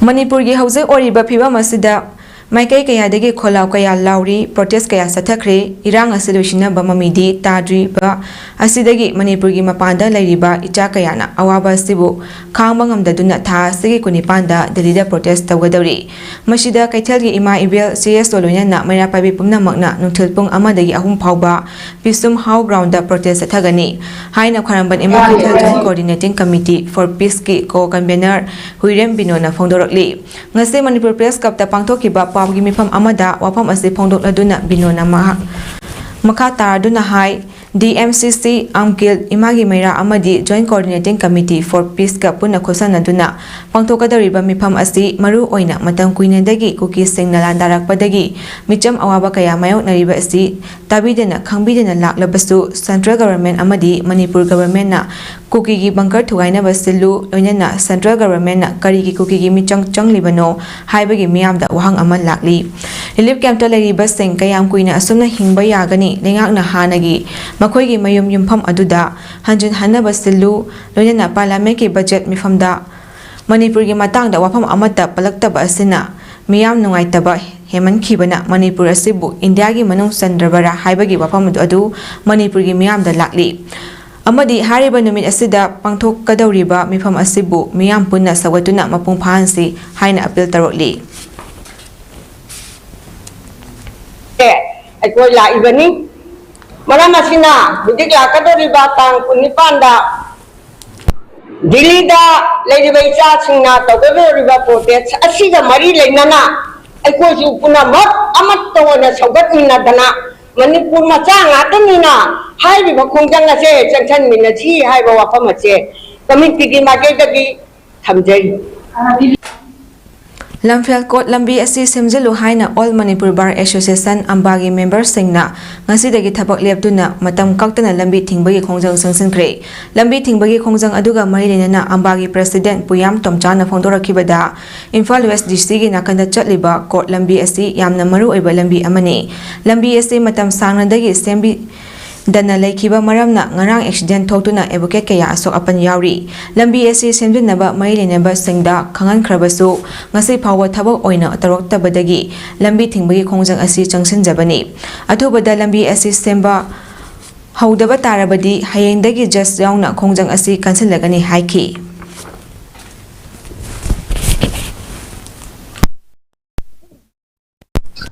ꯃꯅꯤꯄꯨꯔꯒꯤ ꯍꯧꯖꯤꯛ ꯑꯣꯏꯔꯤꯕ ꯐꯤꯕꯝ ꯑꯁꯤꯗ ꯃꯥꯏꯀꯩ ꯀꯌꯥꯗꯒꯤ ꯈꯣꯜꯂꯥꯎ ꯀꯌꯥ ꯂꯥꯎꯔꯤ, protest ꯀꯌꯥ ꯆꯠꯊꯈ꯭ꯔꯦ꯫ ꯏꯔꯥꯡ ꯑꯁꯤ ꯂꯣꯏꯁꯤꯟꯅꯕ ꯃꯃꯤꯗꯤ ꯇꯥꯗ꯭ꯔꯤꯕ ꯑꯁꯤꯗꯒꯤ ꯃꯅꯤꯄꯨꯔꯒꯤ ꯃꯄꯥꯟꯗ ꯂꯩꯔꯤꯕ ꯏꯆꯥ ꯀꯌꯥꯅ ꯑꯋꯥꯕ ꯑꯁꯤꯕꯨ ꯈꯥꯡꯕ ꯉꯝꯗꯗꯨꯅ ꯊꯥ ꯑꯁꯤꯒꯤ ꯀꯨꯟꯅꯤꯄꯥꯟꯗ ꯗꯦꯜꯂꯤꯗ protest ꯇꯧꯒꯗꯧꯔꯤ꯫ ꯃꯁꯤꯗ ꯀꯩꯊꯦꯜꯒꯤ ꯏꯃꯥ ꯏꯕꯦꯜ, ꯁꯤ ꯑꯦꯁ ꯑꯣ ꯂꯣꯏꯅꯅ ꯃꯩꯔꯥ ꯄꯥꯏꯕꯤ ꯄꯨꯝꯅꯃꯛꯅ ꯅꯨꯡꯊꯤꯜ ꯄꯨꯡ ꯑꯃꯗꯒꯤ ꯑꯍꯨꯝ ꯐꯥꯎꯕ ꯄꯤꯁꯨꯝ ꯍꯥꯎ ground protest ꯆꯠꯊꯒꯅꯤ ꯍꯥꯏꯅ ꯈ꯭ꯋꯥꯏꯔꯝꯕꯟ ꯏꯃꯥ ꯀꯩꯊꯦꯜ Joint Coordinating Committee for Peace ꯀꯤ co-convener ꯍꯨꯏꯔꯦꯝ ꯕꯤꯅꯣꯅ ꯐꯣꯡꯗꯣꯔꯛꯂꯤ꯫ ꯉꯁꯤ ꯃꯅꯤꯄꯨꯔ Press Club ꯇ ꯄꯥꯡꯊꯣꯛꯈꯤꯕ ꯄꯥꯎꯒꯤ ꯃꯤꯐꯝ ꯑꯃꯗ ꯋꯥꯐꯝ ꯑꯁꯤ ꯐꯣꯡꯗꯣꯛꯂꯗꯨꯅ ꯕꯤꯅꯣꯅ ꯃꯍꯥꯛ ꯃꯈꯥ ꯇꯥꯔꯗꯨꯅ ꯍꯥꯏ, ꯗꯤ ꯑꯦꯝ ꯁꯤ ꯁꯤ, ꯑꯝꯀꯤꯜ, ꯏꯃꯥꯒꯤ ꯃꯩꯔꯥ ꯑꯃꯗꯤ Joint Coordinating Committee for Peace ꯀ ꯄꯨꯟꯅ ꯈꯨꯠꯁꯝꯅꯗꯨꯅ ꯄꯥꯡꯊꯣꯛꯀꯗꯧꯔꯤꯕ ꯃꯤꯐꯝ ꯑꯁꯤ ꯃꯔꯨ ꯑꯣꯏꯅ ꯃꯇꯝ ꯀꯨꯏꯅꯗꯒꯤ ꯀꯨꯀꯤꯁꯤꯡꯅ ꯂꯥꯟꯗꯥꯔꯛꯄꯗꯒꯤ ꯃꯤꯆꯝ ꯑꯋꯥꯕ ꯀꯌꯥ ꯃꯥꯌꯣꯛꯅꯔꯤꯕ ꯑꯁꯤ ꯇꯥꯕꯤꯗꯅ ꯈꯪꯕꯤꯗꯅ ꯂꯥꯛꯂꯕꯁꯨ, central government ꯑꯃꯗꯤ ꯃꯅꯤꯄꯨꯔ government ꯅ ꯀꯨꯀꯤꯒꯤ bunker ꯊꯨꯒꯥꯏꯅꯕ ꯁꯤꯜꯂꯨ, ꯂꯣꯏꯅꯅ central government ꯅ ꯀꯔꯤꯒꯤ ꯀꯨꯀꯤꯒꯤ ꯃꯤꯆꯪ ꯆꯪꯂꯤꯕꯅꯣ ꯍꯥꯏꯕꯒꯤ ꯃꯤꯌꯥꯝꯗ ꯋꯥꯍꯪ ꯑꯃ ꯂꯥꯛꯂꯤ꯫ Relief camp ꯇ ꯂꯩꯔꯤꯕꯁꯤꯡ ꯀꯌꯥꯝ ꯀꯨꯏꯅ ꯑꯁꯨꯝꯅ ꯍꯤꯡꯕ ꯌꯥꯒꯅꯤ? ꯂꯩꯉꯥꯛꯅ ꯍꯥꯟꯅꯒꯤ ꯃꯈꯣꯏꯒꯤ ꯃꯌꯨꯝ ꯌꯨꯝꯐꯝ ꯑꯗꯨꯗ ꯍꯟꯖꯤꯟꯍꯟꯅꯕ ꯁꯤꯜꯂꯨ, ꯂꯣꯏꯅꯅ parliament ꯀꯤ budget ꯃꯤꯐꯝꯗ ꯃꯅꯤꯄꯨꯔꯒꯤ ꯃꯇꯥꯡꯗ ꯋꯥꯐꯝ ꯑꯃꯠꯇ ꯄꯜꯂꯛꯇꯕ ꯑꯁꯤꯅ ꯃꯤꯌꯥꯝ ꯅꯨꯡꯉꯥꯏꯇꯕ ꯍꯦꯟꯃꯟꯈꯤꯕꯅ ꯃꯅꯤꯄꯨꯔ ꯑꯁꯤꯕꯨ ꯏꯟꯗꯤꯌꯥꯒꯤ ꯃꯅꯨꯡ ꯆꯟꯗ꯭ꯔꯕꯔꯥ ꯍꯥꯏꯕꯒꯤ ꯋꯥꯐꯝ ꯑꯗꯨ ꯃꯅꯤꯄꯨꯔꯒꯤ ꯃꯤꯌꯥꯝꯗ ꯂꯥꯛꯂꯤ꯫ ꯑꯃꯗꯤ ꯍꯥꯏꯔꯤꯕ ꯅꯨꯃꯤꯠ ꯑꯁꯤꯗ ꯄꯥꯡꯊꯣꯛꯀꯗꯧꯔꯤꯕ ꯃꯤꯐꯝ ꯑꯁꯤꯕꯨ ꯃꯤꯌꯥꯝ ꯄꯨꯟꯅ ꯁꯧꯒꯠꯇꯨꯅ ꯃꯄꯨꯡ ꯐꯥꯍꯟꯁꯤ ꯍꯥꯏꯅ appeal ꯇꯧꯔꯛꯂꯤ꯫ ꯑꯦ, ꯑꯩꯈꯣꯏ ꯂꯥꯛꯏꯕꯅꯤ꯫ ꯃꯔꯝ ꯑꯁꯤꯅ ꯍꯧꯖꯤꯛ ꯂꯥꯛꯀꯗꯧꯔꯤꯕ ꯇꯥꯡ ꯀꯨꯟꯅꯤꯄꯥꯟꯗ ꯗꯤꯜꯂꯤꯗ ꯂꯩꯔꯤꯕ ꯏꯆꯥꯁꯤꯡꯅ ꯇꯧꯒꯗꯧꯔꯤꯕ protest ꯑꯁꯤꯒ ꯃꯔꯤ ꯂꯩꯅꯅ ꯑꯩꯈꯣꯏꯁꯨ ꯄꯨꯝꯅꯃꯛ ꯑꯃꯠꯇ ꯑꯣꯏꯅ ꯁꯧꯒꯠꯃꯤꯟꯅꯗꯅ ꯃꯅꯤꯄꯨꯔ ꯃꯆꯥ ꯉꯥꯛꯇꯅꯤꯅ ꯍꯥꯏꯔꯤꯕ ꯈꯣꯡꯖꯪ ꯑꯁꯦ ꯆꯪꯁꯟꯃꯤꯟꯅꯁꯤ ꯍꯥꯏꯕ ꯋꯥꯐꯝ ꯑꯁꯦ ꯀꯃꯤꯇꯤꯒꯤ ꯃꯥꯏꯀꯩꯗꯒꯤ ꯊꯝꯖꯔꯤ꯫ ꯂꯝꯐꯦꯜ ꯀꯣꯠ ꯂꯝꯕꯤ ꯑꯁꯤ ꯁꯦꯝꯖꯤꯜꯂꯨ ꯍꯥꯏꯅ All Manipur Bar Association ꯑꯝꯕꯥꯒꯤ ꯃꯦꯝꯕꯔꯁꯤꯡꯅ ꯉꯁꯤꯗꯒꯤ ꯊꯕꯛ ꯂꯦꯞꯇꯨꯅ ꯃꯇꯝ ꯀꯛꯇꯅ ꯂꯝꯕꯤ ꯊꯤꯡꯕꯒꯤ ꯈꯣꯡꯖꯪ ꯆꯪꯁꯤꯟꯈ꯭ꯔꯦ꯫ ꯂꯝꯕꯤ ꯊꯤꯡꯕꯒꯤ ꯈꯣꯡꯖꯪ ꯑꯗꯨꯒ ꯃꯔꯤ ꯂꯩꯅꯅ ꯑꯝꯕꯥꯒꯤ ꯄ꯭ꯔꯁꯤꯗꯦꯟ ꯄꯨꯌꯥꯝ ꯇꯣꯝꯆꯥꯅ ꯐꯣꯡꯗꯣꯔꯛꯈꯤꯕꯗ, ꯏꯝꯐꯥꯜ ꯋꯦꯁ ꯗꯤ ꯁꯤꯒꯤ ꯅꯥꯀꯟꯗ ꯆꯠꯂꯤꯕ ꯀꯣꯠ ꯂꯝꯕꯤ ꯑꯁꯤ ꯌꯥꯝꯅ ꯃꯔꯨ ꯑꯣꯏꯕ ꯂꯝꯕꯤ ꯑꯃꯅꯤ꯫ ꯂꯝꯕꯤ ꯑꯁꯤ ꯃꯇꯝ ꯁꯥꯡꯅꯗꯒꯤ ꯁꯦꯝꯕꯤ ꯗꯅ ꯂꯩꯈꯤꯕ ꯃꯔꯝꯅ ꯉꯔꯥꯡ ꯑꯦꯛꯁꯤꯗꯦꯟ ꯊꯣꯛꯇꯨꯅ ꯑꯦꯗꯚꯣꯀꯦꯠ ꯀꯌꯥ ꯑꯁꯣꯛ ꯑꯄꯟ ꯌꯥꯎꯔꯤ꯫ ꯂꯝꯕꯤ ꯑꯁꯤ ꯁꯦꯝꯖꯤꯟꯅꯕ ꯃꯔꯤ ꯂꯩꯅꯕꯁꯤꯡꯗ ꯈꯪꯍꯟꯈ꯭ꯔꯕꯁꯨ ꯉꯁꯤ ꯐꯥꯎꯕ ꯊꯕꯛ ꯑꯣꯏꯅ ꯇꯧꯔꯛꯇꯕꯗꯒꯤ ꯂꯝꯕꯤ ꯊꯤꯡꯕꯒꯤ ꯈꯣꯡꯖꯪ ꯑꯁꯤ ꯆꯪꯁꯤꯟꯖꯕꯅꯤ꯫ ꯑꯊꯨꯕꯗ ꯂꯝꯕꯤ ꯑꯁꯤ ꯁꯦꯝꯕ ꯍꯧꯗꯕ ꯇꯥꯔꯕꯗꯤ ꯍꯌꯦꯡꯗꯒꯤ ꯖꯁ ꯌꯥꯎꯅ ꯈꯣꯡꯖꯪ ꯑꯁꯤ ꯀꯟꯁꯤꯜꯂꯒꯅꯤ ꯍꯥꯏꯈꯤ꯫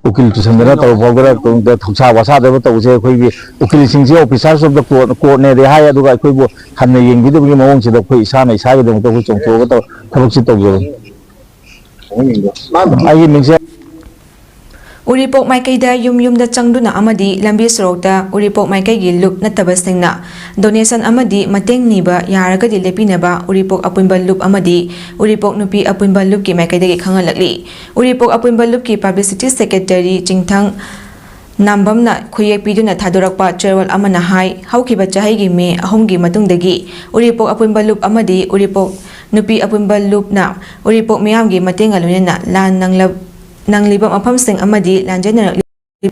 ꯎꯀꯤꯜ ꯇꯨꯁꯟꯗꯅ ꯇꯧꯔ ꯐꯥꯎꯗꯅ ꯊꯧꯁꯥ ꯋꯥꯁꯥꯗꯕ ꯇꯧꯕꯁꯦ ꯑꯩꯈꯣꯏꯒꯤ ꯎꯀꯤꯜꯁꯤꯡꯁꯤ officers of the court, courtꯅꯦꯗꯤ ꯍꯥꯏ, ꯑꯗꯨꯒ ꯑꯩꯈꯣꯏꯕꯨ ꯍꯟꯅ ꯌꯦꯡꯕꯤꯗꯕꯒꯤ ꯃꯑꯣꯡꯁꯤꯗ ꯑꯩꯈꯣꯏ ꯏꯁꯥꯅ ꯏꯁꯥꯒꯤꯗꯃꯛꯇ ꯑꯩꯈꯣꯏ ꯆꯣꯡꯊꯣꯛꯑꯒ ꯇꯧ-, ꯊꯕꯛꯁꯤ ꯇꯧꯖꯕꯅꯤ꯫ ꯑꯩꯒꯤ ꯃꯤꯡꯁꯦ ꯎꯔꯤꯄꯣꯛ ꯃꯥꯏꯀꯩꯗ ꯌꯨꯝ ꯌꯨꯝꯗ ꯆꯪꯗꯨꯅ ꯑꯃꯗꯤ ꯂꯝꯕꯤ ꯁꯣꯔꯣꯛꯇ ꯎꯔꯤꯄꯣꯛ ꯃꯥꯏꯀꯩꯒꯤ ꯂꯨꯞ ꯅꯠꯇꯕꯁꯤꯡꯅ ꯗꯣꯅꯦꯁꯟ ꯑꯃꯗꯤ ꯃꯇꯦꯡ ꯅꯤꯕ ꯌꯥꯔꯒꯗꯤ ꯂꯦꯞꯄꯤꯅꯕ ꯎꯔꯤꯄꯣꯛ ꯑꯄꯨꯟꯕ ꯂꯨꯞ ꯑꯃꯗꯤ ꯎꯔꯤꯄꯣꯛ ꯅꯨꯄꯤ ꯑꯄꯨꯟꯕ ꯂꯨꯞꯀꯤ ꯃꯥꯏꯀꯩꯗꯒꯤ ꯈꯪꯍꯜꯂꯛꯂꯤ꯫ ꯎꯔꯤꯄꯣꯛ ꯑꯄꯨꯟꯕ ꯂꯨꯞꯀꯤ ꯄꯕ꯭ꯂꯤꯁꯤꯇꯤ ꯁꯦꯀ꯭ꯔꯦꯇꯔꯤ ꯆꯤꯡꯊꯪ ꯅꯥꯝꯕꯝꯅ ꯈꯨꯌꯦꯛ ꯄꯤꯗꯨꯅ ꯊꯥꯗꯣꯔꯛꯄ ꯆꯦꯔꯣꯜ ꯑꯃꯅ ꯍꯥꯏ, ꯍꯧꯈꯤꯕ ꯆꯍꯤꯒꯤ ꯃꯦ ꯑꯍꯨꯝꯒꯤ ꯃꯇꯨꯡꯗꯒꯤ ꯎꯔꯤꯄꯣꯛ ꯑꯄꯨꯟꯕ ꯂꯨꯞ ꯑꯃꯗꯤ ꯎꯔꯤꯄꯣꯛ ꯅꯨꯄꯤ ꯑꯄꯨꯟꯕ ꯂꯨꯞꯅ ꯎꯔꯤꯄꯣꯛ ꯃꯤꯌꯥꯝꯒꯤ ꯃꯇꯦꯡꯒ ꯂꯣꯏꯅꯅ ꯂꯥꯟ ꯅꯪꯂ-, ꯅꯪꯂꯤꯕ ꯃꯐꯝꯁꯤꯡ ꯑꯃꯗꯤ ꯂꯥꯟꯖꯦꯟꯅꯔꯛꯂꯤꯕ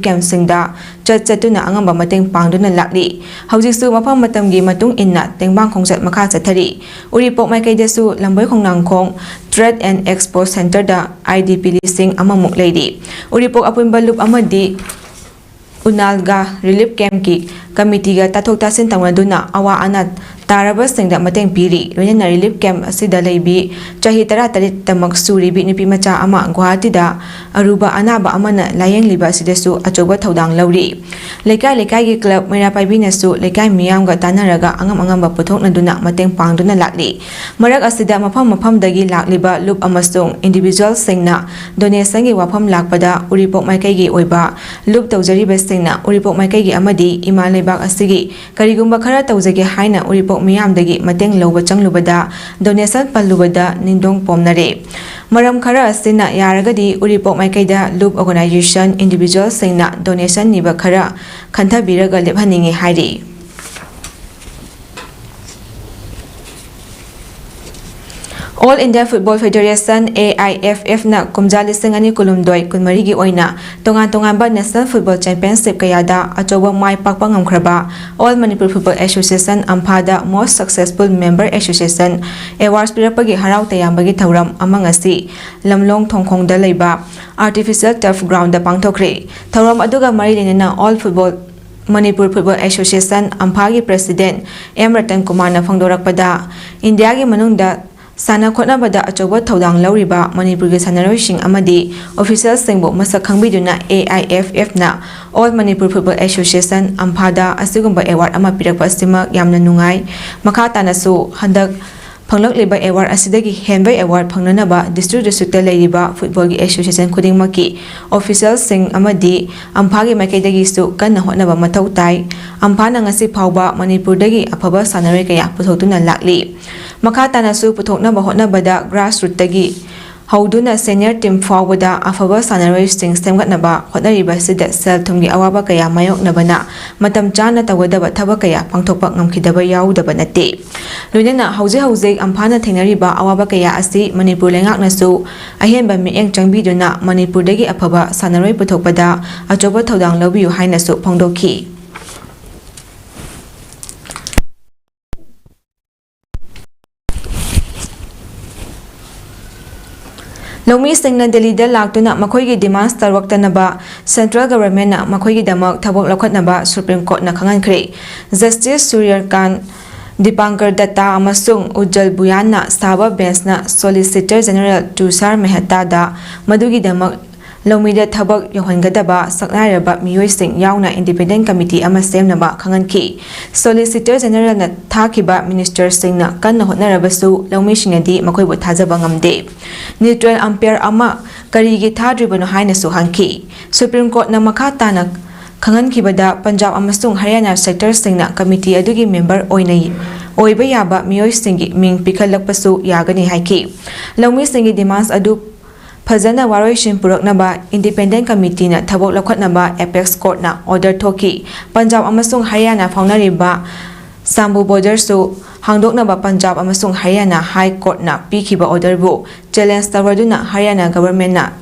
ꯀꯦꯝꯞꯁꯤꯡꯗ ꯆꯠ ꯆꯠꯇꯨꯅ ꯑꯉꯝꯕ ꯃꯇꯦꯡ ꯄꯥꯡꯗꯨꯅ ꯂꯥꯛꯂꯤ꯫ ꯍꯧꯖꯤꯛꯁꯨ ꯃꯐꯝ ꯃꯇꯝꯒꯤ ꯃꯇꯨꯡ ꯏꯟꯅ ꯇꯦꯡꯕꯥꯡ ꯈꯣꯡꯆꯠ ꯃꯈꯥ ꯆꯠꯊꯔꯤ꯫ ꯎꯔꯤꯄꯣꯛ ꯃꯥꯏꯀꯩꯗꯁꯨ ꯂꯝꯕꯣꯏ ꯈꯣꯡꯅꯥꯡꯈꯣꯡ Trade and Expo Centreꯗ IDP ꯂꯤꯁꯤꯡ ꯑꯃꯃꯨꯛ ꯂꯩꯔꯤ꯫ ꯎꯔꯤꯄꯣꯛ ꯑꯄꯨꯟꯕ ꯂꯨꯞ ꯑꯃꯗꯤ ꯎꯅꯥꯜꯒ ꯔꯤꯂꯤꯐ ꯀꯦꯝꯞꯀꯤ ꯀꯃꯤꯇꯤꯒ ꯇꯥꯊꯣꯛ ꯇꯥꯁꯤꯟ ꯇꯧꯅꯗꯨꯅ ꯑꯋꯥ ꯑꯅꯥ ꯅꯥꯔꯕꯁꯤꯡꯗ ꯃꯇꯦꯡ ꯄꯤꯔꯤ꯫ ꯂꯣꯏꯅꯅ relief camp ꯑꯁꯤꯗ ꯂꯩꯕꯤ ꯆꯍꯤ ꯇꯔꯥꯇꯔꯦꯠꯇꯃꯛ ꯁꯨꯔꯤꯕꯤ ꯅꯨꯄꯤ ꯃꯆꯥ ꯑꯃ ꯒꯨꯋꯥꯍꯥꯇꯤꯗ ꯑꯔꯨꯕ ꯑꯅꯥꯕ ꯑꯃꯅ ꯂꯥꯌꯦꯡꯂꯤꯕ ꯑꯁꯤꯗꯁꯨ ꯑꯆꯧꯕ ꯊꯧꯗꯥꯡ ꯂꯧꯔꯤ꯫ ꯂꯩꯀꯥꯏ ꯂꯩꯀꯥꯏꯒꯤ club ꯃꯩꯔꯥ ꯄꯥꯏꯕꯤꯅꯁꯨ ꯂꯩꯀꯥꯏ ꯃꯤꯌꯥꯝꯒ ꯇꯥꯟꯅꯔꯒ ꯑꯉꯝ ꯑꯉꯝꯕ ꯄꯨꯊꯣꯛꯅꯗꯨꯅ ꯃꯇꯦꯡ ꯄꯥꯡꯗꯨꯅ ꯂꯥꯛꯂꯤ꯫ ꯃꯔꯛ ꯑꯁꯤꯗ ꯃꯐꯝ ꯃꯐꯝꯗꯒꯤ ꯂꯥꯛꯂꯤꯕ ꯂꯨꯞ ꯑꯃꯁꯨꯡ individualꯁꯤꯡꯅ donationꯒꯤ ꯋꯥꯐꯝ ꯂꯥꯛꯄꯗ ꯎꯔꯤꯄꯣꯛ ꯃꯥꯏꯀꯩꯒꯤ ꯑꯣꯏꯕ ꯂꯨꯞ ꯇꯧꯖꯔꯤꯕꯁꯤꯡꯅ ꯎꯔꯤꯄꯣꯛ ꯃꯥꯏꯀꯩꯒꯤ ꯑꯃꯗꯤ ꯏꯃꯥ ꯂꯩꯕꯥꯛ ꯑꯁꯤꯒꯤ ꯀꯔꯤꯒꯨꯝꯕ ꯈꯔ ꯇꯧꯖꯒꯦ ꯍꯥꯏꯅ ꯎꯔꯤꯄꯣꯛ ꯃꯤꯌꯥꯝꯗꯒꯤ ꯃꯇꯦꯡ ꯂꯧꯕ ꯆꯪꯂꯨꯕꯗ donation ꯄꯜꯂꯨꯕꯗ ꯅꯤꯡꯗꯣꯡ ꯄꯣꯝꯅꯔꯦ꯫ ꯃꯔꯝ ꯈꯔ ꯑꯁꯤꯅ ꯌꯥꯔꯒꯗꯤ ꯎꯔꯤꯄꯣꯛ ꯃꯥꯏꯀꯩꯗ ꯂꯨꯞ organization individualꯁꯤꯡꯅ donation ꯅꯤꯕ ꯈꯔ ꯈꯟꯊꯕꯤꯔꯒ ꯂꯦꯞꯍꯟꯅꯤꯡꯏ ꯍꯥꯏꯔꯤ꯫ All India Football Federation, AIFFꯅ ꯀꯨꯝꯖꯥ ꯂꯤꯁꯤꯡ ꯑꯅꯤ ꯀꯨꯟꯍꯨꯝꯗꯣꯏ ꯀꯨꯟꯃꯔꯤꯒꯤ ꯑꯣꯏꯅ ꯇꯣꯉꯥꯟ ꯇꯣꯉꯥꯟꯕ national football championship ꯀꯌꯥꯗ ꯑꯆꯧꯕ ꯃꯥꯏ ꯄꯥꯛꯄ ꯉꯝꯈ꯭ꯔꯕ All Manipur Football Association, AMFAꯗ Most Successful Member Association awards ꯄꯤꯔꯛꯄꯒꯤ ꯍꯔꯥꯎ ꯇꯌꯥꯝꯕꯒꯤ ꯊꯧꯔꯝ ꯑꯃ ꯉꯁꯤ ꯂꯝꯂꯣꯡ ꯊꯣꯡꯈꯣꯡꯗ ꯂꯩꯕ artificial turf groundꯗ ꯄꯥꯡꯊꯣꯛꯈ꯭ꯔꯦ꯫ ꯊꯧꯔꯝ ꯑꯗꯨꯒ ꯃꯔꯤ ꯂꯩꯅꯅ All Football Manipur Football Association, AMFAꯒꯤ president M Ratan ꯀꯨꯃꯥꯔꯅ ꯐꯣꯡꯗꯣꯔꯛꯄꯗ, ꯏꯟꯗꯤꯌꯥꯒꯤ ꯃꯅꯨꯡꯗ ꯁꯥꯟꯅ ꯈꯣꯠꯅꯕꯗ ꯑꯆꯧꯕ ꯊꯧꯗꯥꯡ ꯂꯧꯔꯤꯕ ꯃꯅꯤꯄꯨꯔꯒꯤ ꯁꯥꯟꯅꯔꯣꯏꯁꯤꯡ ꯑꯃꯗꯤ officialꯁꯤꯡꯕꯨ ꯃꯁꯛ ꯈꯪꯕꯤꯗꯨꯅ AIFFꯅ All Manipur Football Association, AMFAꯗ ꯑꯁꯤꯒꯨꯝꯕ award ꯑꯃ ꯄꯤꯔꯛꯄ ꯑꯁꯤꯃꯛ ꯌꯥꯝꯅ ꯅꯨꯡꯉꯥꯏ꯫ ꯃꯈꯥ ꯇꯥꯅꯁꯨ ꯍꯟꯗꯛ ꯐꯪꯂꯛꯂꯤꯕ award ꯑꯁꯤꯗꯒꯤ ꯍꯦꯟꯕ award ꯐꯪꯅꯅꯕ district districtꯇ ꯂꯩꯔꯤꯕ footballꯒꯤ association ꯈꯨꯗꯤꯡꯃꯛꯀꯤ officialꯁꯤꯡ ꯑꯃꯗꯤ AMFAꯒꯤ ꯃꯥꯏꯀꯩꯗꯒꯤꯁꯨ ꯀꯟꯅ ꯍꯣꯠꯅꯕ ꯃꯊꯧ ꯇꯥꯏ꯫ AMFAꯅ ꯉꯁꯤ ꯐꯥꯎꯕ ꯃꯅꯤꯄꯨꯔꯗꯒꯤ ꯑꯐꯕ ꯁꯥꯟꯅꯔꯣꯏ ꯀꯌꯥ ꯄꯨꯊꯣꯛꯇꯨꯅ ꯂꯥꯛꯂꯤ꯫ ꯃꯈꯥ ꯇꯥꯅꯁꯨ ꯄꯨꯊꯣꯛꯅꯕ ꯍꯣꯠꯅꯕꯗ grassrootꯇꯒꯤ ꯍꯧꯗꯨꯅ senior team ꯐꯥꯎꯕꯗ ꯑꯐꯕ ꯁꯥꯟꯅꯔꯣꯏꯁꯤꯡ ꯁꯦꯝꯒꯠꯅꯕ ꯍꯣꯠꯅꯔꯤꯕ ꯑꯁꯤꯗ ꯁꯦꯜ ꯊꯨꯝꯒꯤ ꯑꯋꯥꯕ ꯀꯌꯥ ꯃꯥꯌꯣꯛꯅꯕꯅ ꯃꯇꯝ ꯆꯥꯅ ꯇꯧꯒꯗꯕ ꯊꯕꯛ ꯀꯌꯥ ꯄꯥꯡꯊꯣꯛꯄ ꯉꯝꯈꯤꯗꯕ ꯌꯥꯎꯗꯕ ꯅꯠꯇꯦ꯫ ꯂꯣꯏꯅꯅ ꯍꯧꯖꯤꯛ ꯍꯧꯖꯤꯛ AMFAꯅ ꯊꯦꯡꯅꯔꯤꯕ ꯑꯋꯥꯕ ꯀꯌꯥ ꯑꯁꯤ ꯃꯅꯤꯄꯨꯔ ꯂꯩꯉꯥꯛꯅꯁꯨ ꯑꯍꯦꯟꯕ ꯃꯤꯠꯌꯦꯡ ꯆꯪꯕꯤꯗꯨꯅ ꯃꯅꯤꯄꯨꯔꯗꯒꯤ ꯑꯐꯕ ꯁꯥꯟꯅꯔꯣꯏ ꯄꯨꯊꯣꯛꯄꯗ ꯑꯆꯧꯕ ꯊꯧꯗꯥꯡ ꯂꯧꯕꯤꯌꯨ ꯍꯥꯏꯅꯁꯨ ꯐꯣꯡꯗꯣꯛꯈꯤ꯫ ꯂꯧꯃꯤꯁꯤꯡꯅ ꯗꯦꯜꯂꯤꯗ ꯂꯥꯛꯇꯨꯅ ꯃꯈꯣꯏꯒꯤ demands ꯇꯧꯔꯛꯇꯅꯕ central governmentꯅ ꯃꯈꯣꯏꯒꯤꯗꯃꯛ ꯊꯕꯛ ꯂꯧꯈꯠꯅꯕ Supreme Courtꯅ ꯈꯪꯍꯟꯈ꯭ꯔꯦ꯫ Justice ꯁꯨꯔ꯭ꯌꯀꯥꯟ ꯗꯤꯄꯥꯡꯀꯔ ꯗꯠꯇꯥ ꯑꯃꯁꯨꯡ ꯎꯖ꯭ꯖꯜ ꯕꯨꯌꯥꯟꯅ ꯁꯥꯕ ꯕꯦꯟꯁꯅ ꯁꯣꯂꯤꯁꯤꯇꯔ ꯖꯦꯅꯔꯦꯜ ꯇꯨꯁꯥꯔ ꯃꯦꯍꯇꯥꯗ ꯃꯗꯨꯒꯤꯗꯃꯛ ꯂꯧꯃꯤꯗ ꯊꯕꯛ ꯌꯧꯍꯟꯒꯗꯕ ꯁꯛꯅꯥꯏꯔꯕ ꯃꯤꯑꯣꯏꯁꯤꯡ ꯌꯥꯎꯅ ꯏꯟꯗꯤꯄꯦꯟꯗꯦꯟ ꯀꯃꯤꯇꯤ ꯑꯃ ꯁꯦꯝꯅꯕ ꯈꯪꯍꯟꯈꯤ꯫ ꯁꯣꯂꯤꯁꯤꯇꯔ ꯖꯦꯅꯔꯦꯜꯅ ꯊꯥꯈꯤꯕ ꯃꯤꯅꯤꯁꯇꯔꯁꯤꯡꯅ ꯀꯟꯅ ꯍꯣꯠꯅꯔꯕꯁꯨ ꯂꯧꯃꯤꯁꯤꯡꯅꯗꯤ ꯃꯈꯣꯏꯕꯨ ꯊꯥꯖꯕ ꯉꯝꯗꯦ꯫ ꯅ꯭ꯌꯨꯇ꯭ꯔꯦꯜ ꯑꯝꯄꯤꯌꯔ ꯑꯃ ꯀꯔꯤꯒꯤ ꯊꯥꯗ꯭ꯔꯤꯕꯅꯣ ꯍꯥꯏꯅꯁꯨ ꯍꯪꯈꯤ꯫ ꯁꯨꯄ꯭ꯔꯤꯝ ꯀꯣꯔꯠꯅ ꯃꯈꯥ ꯇꯥꯅ ꯈꯪꯍꯟꯈꯤꯕꯗ ꯄꯟꯖꯥꯕ ꯑꯃꯁꯨꯡ ꯍꯔꯤꯌꯥꯅꯥ ꯁꯦꯛꯇꯔꯁꯤꯡꯅ ꯀꯃꯤꯇꯤ ꯑꯗꯨꯒꯤ ꯃꯦꯝꯕꯔ ꯑꯣꯏꯅ ꯑꯣꯏꯕ ꯌꯥꯕ ꯃꯤꯑꯣꯏꯁꯤꯡꯒꯤ ꯃꯤꯡ ꯄꯤꯈꯠꯂꯛꯄꯁꯨ ꯌꯥꯒꯅꯤ ꯍꯥꯏꯈꯤ꯫ ꯂꯧꯃꯤꯁꯤꯡꯒꯤ ꯗꯤꯃꯥꯟꯁ ꯑꯗꯨ ꯐꯖꯅ ꯋꯥꯔꯣꯏꯁꯤꯟ ꯄꯨꯔꯛꯅꯕ ꯏꯟꯗꯤꯄꯦꯟꯗꯦꯟ ꯀꯃꯤꯇꯤꯅ ꯊꯕꯛ ꯂꯧꯈꯠꯅꯕ ꯑꯦꯄꯦꯛꯁ ꯀꯣꯔꯠꯅ ꯑꯣꯔꯗꯔ ꯊꯣꯛꯈꯤ꯫ ꯄꯟꯖꯥꯕ ꯑꯃꯁꯨꯡ ꯍꯔꯤꯌꯥꯅꯥ ꯐꯥꯎꯅꯔꯤꯕ ꯁꯥꯝꯕꯨ ꯕꯣꯔꯗꯔꯁꯨ ꯍꯥꯡꯗꯣꯛꯅꯕ ꯄꯟꯖꯥꯕ ꯑꯃꯁꯨꯡ ꯍꯔꯤꯌꯥꯅꯥ ꯍꯥꯏ ꯀꯣꯔꯠꯅ ꯄꯤꯈꯤꯕ ꯑꯣꯔꯗꯔꯕꯨ ꯆꯦꯂꯦꯟꯖ ꯇꯧꯔꯗꯨꯅ ꯍꯔꯤꯌꯥꯅꯥ ꯒꯚꯔꯟꯃꯦꯟꯠꯅ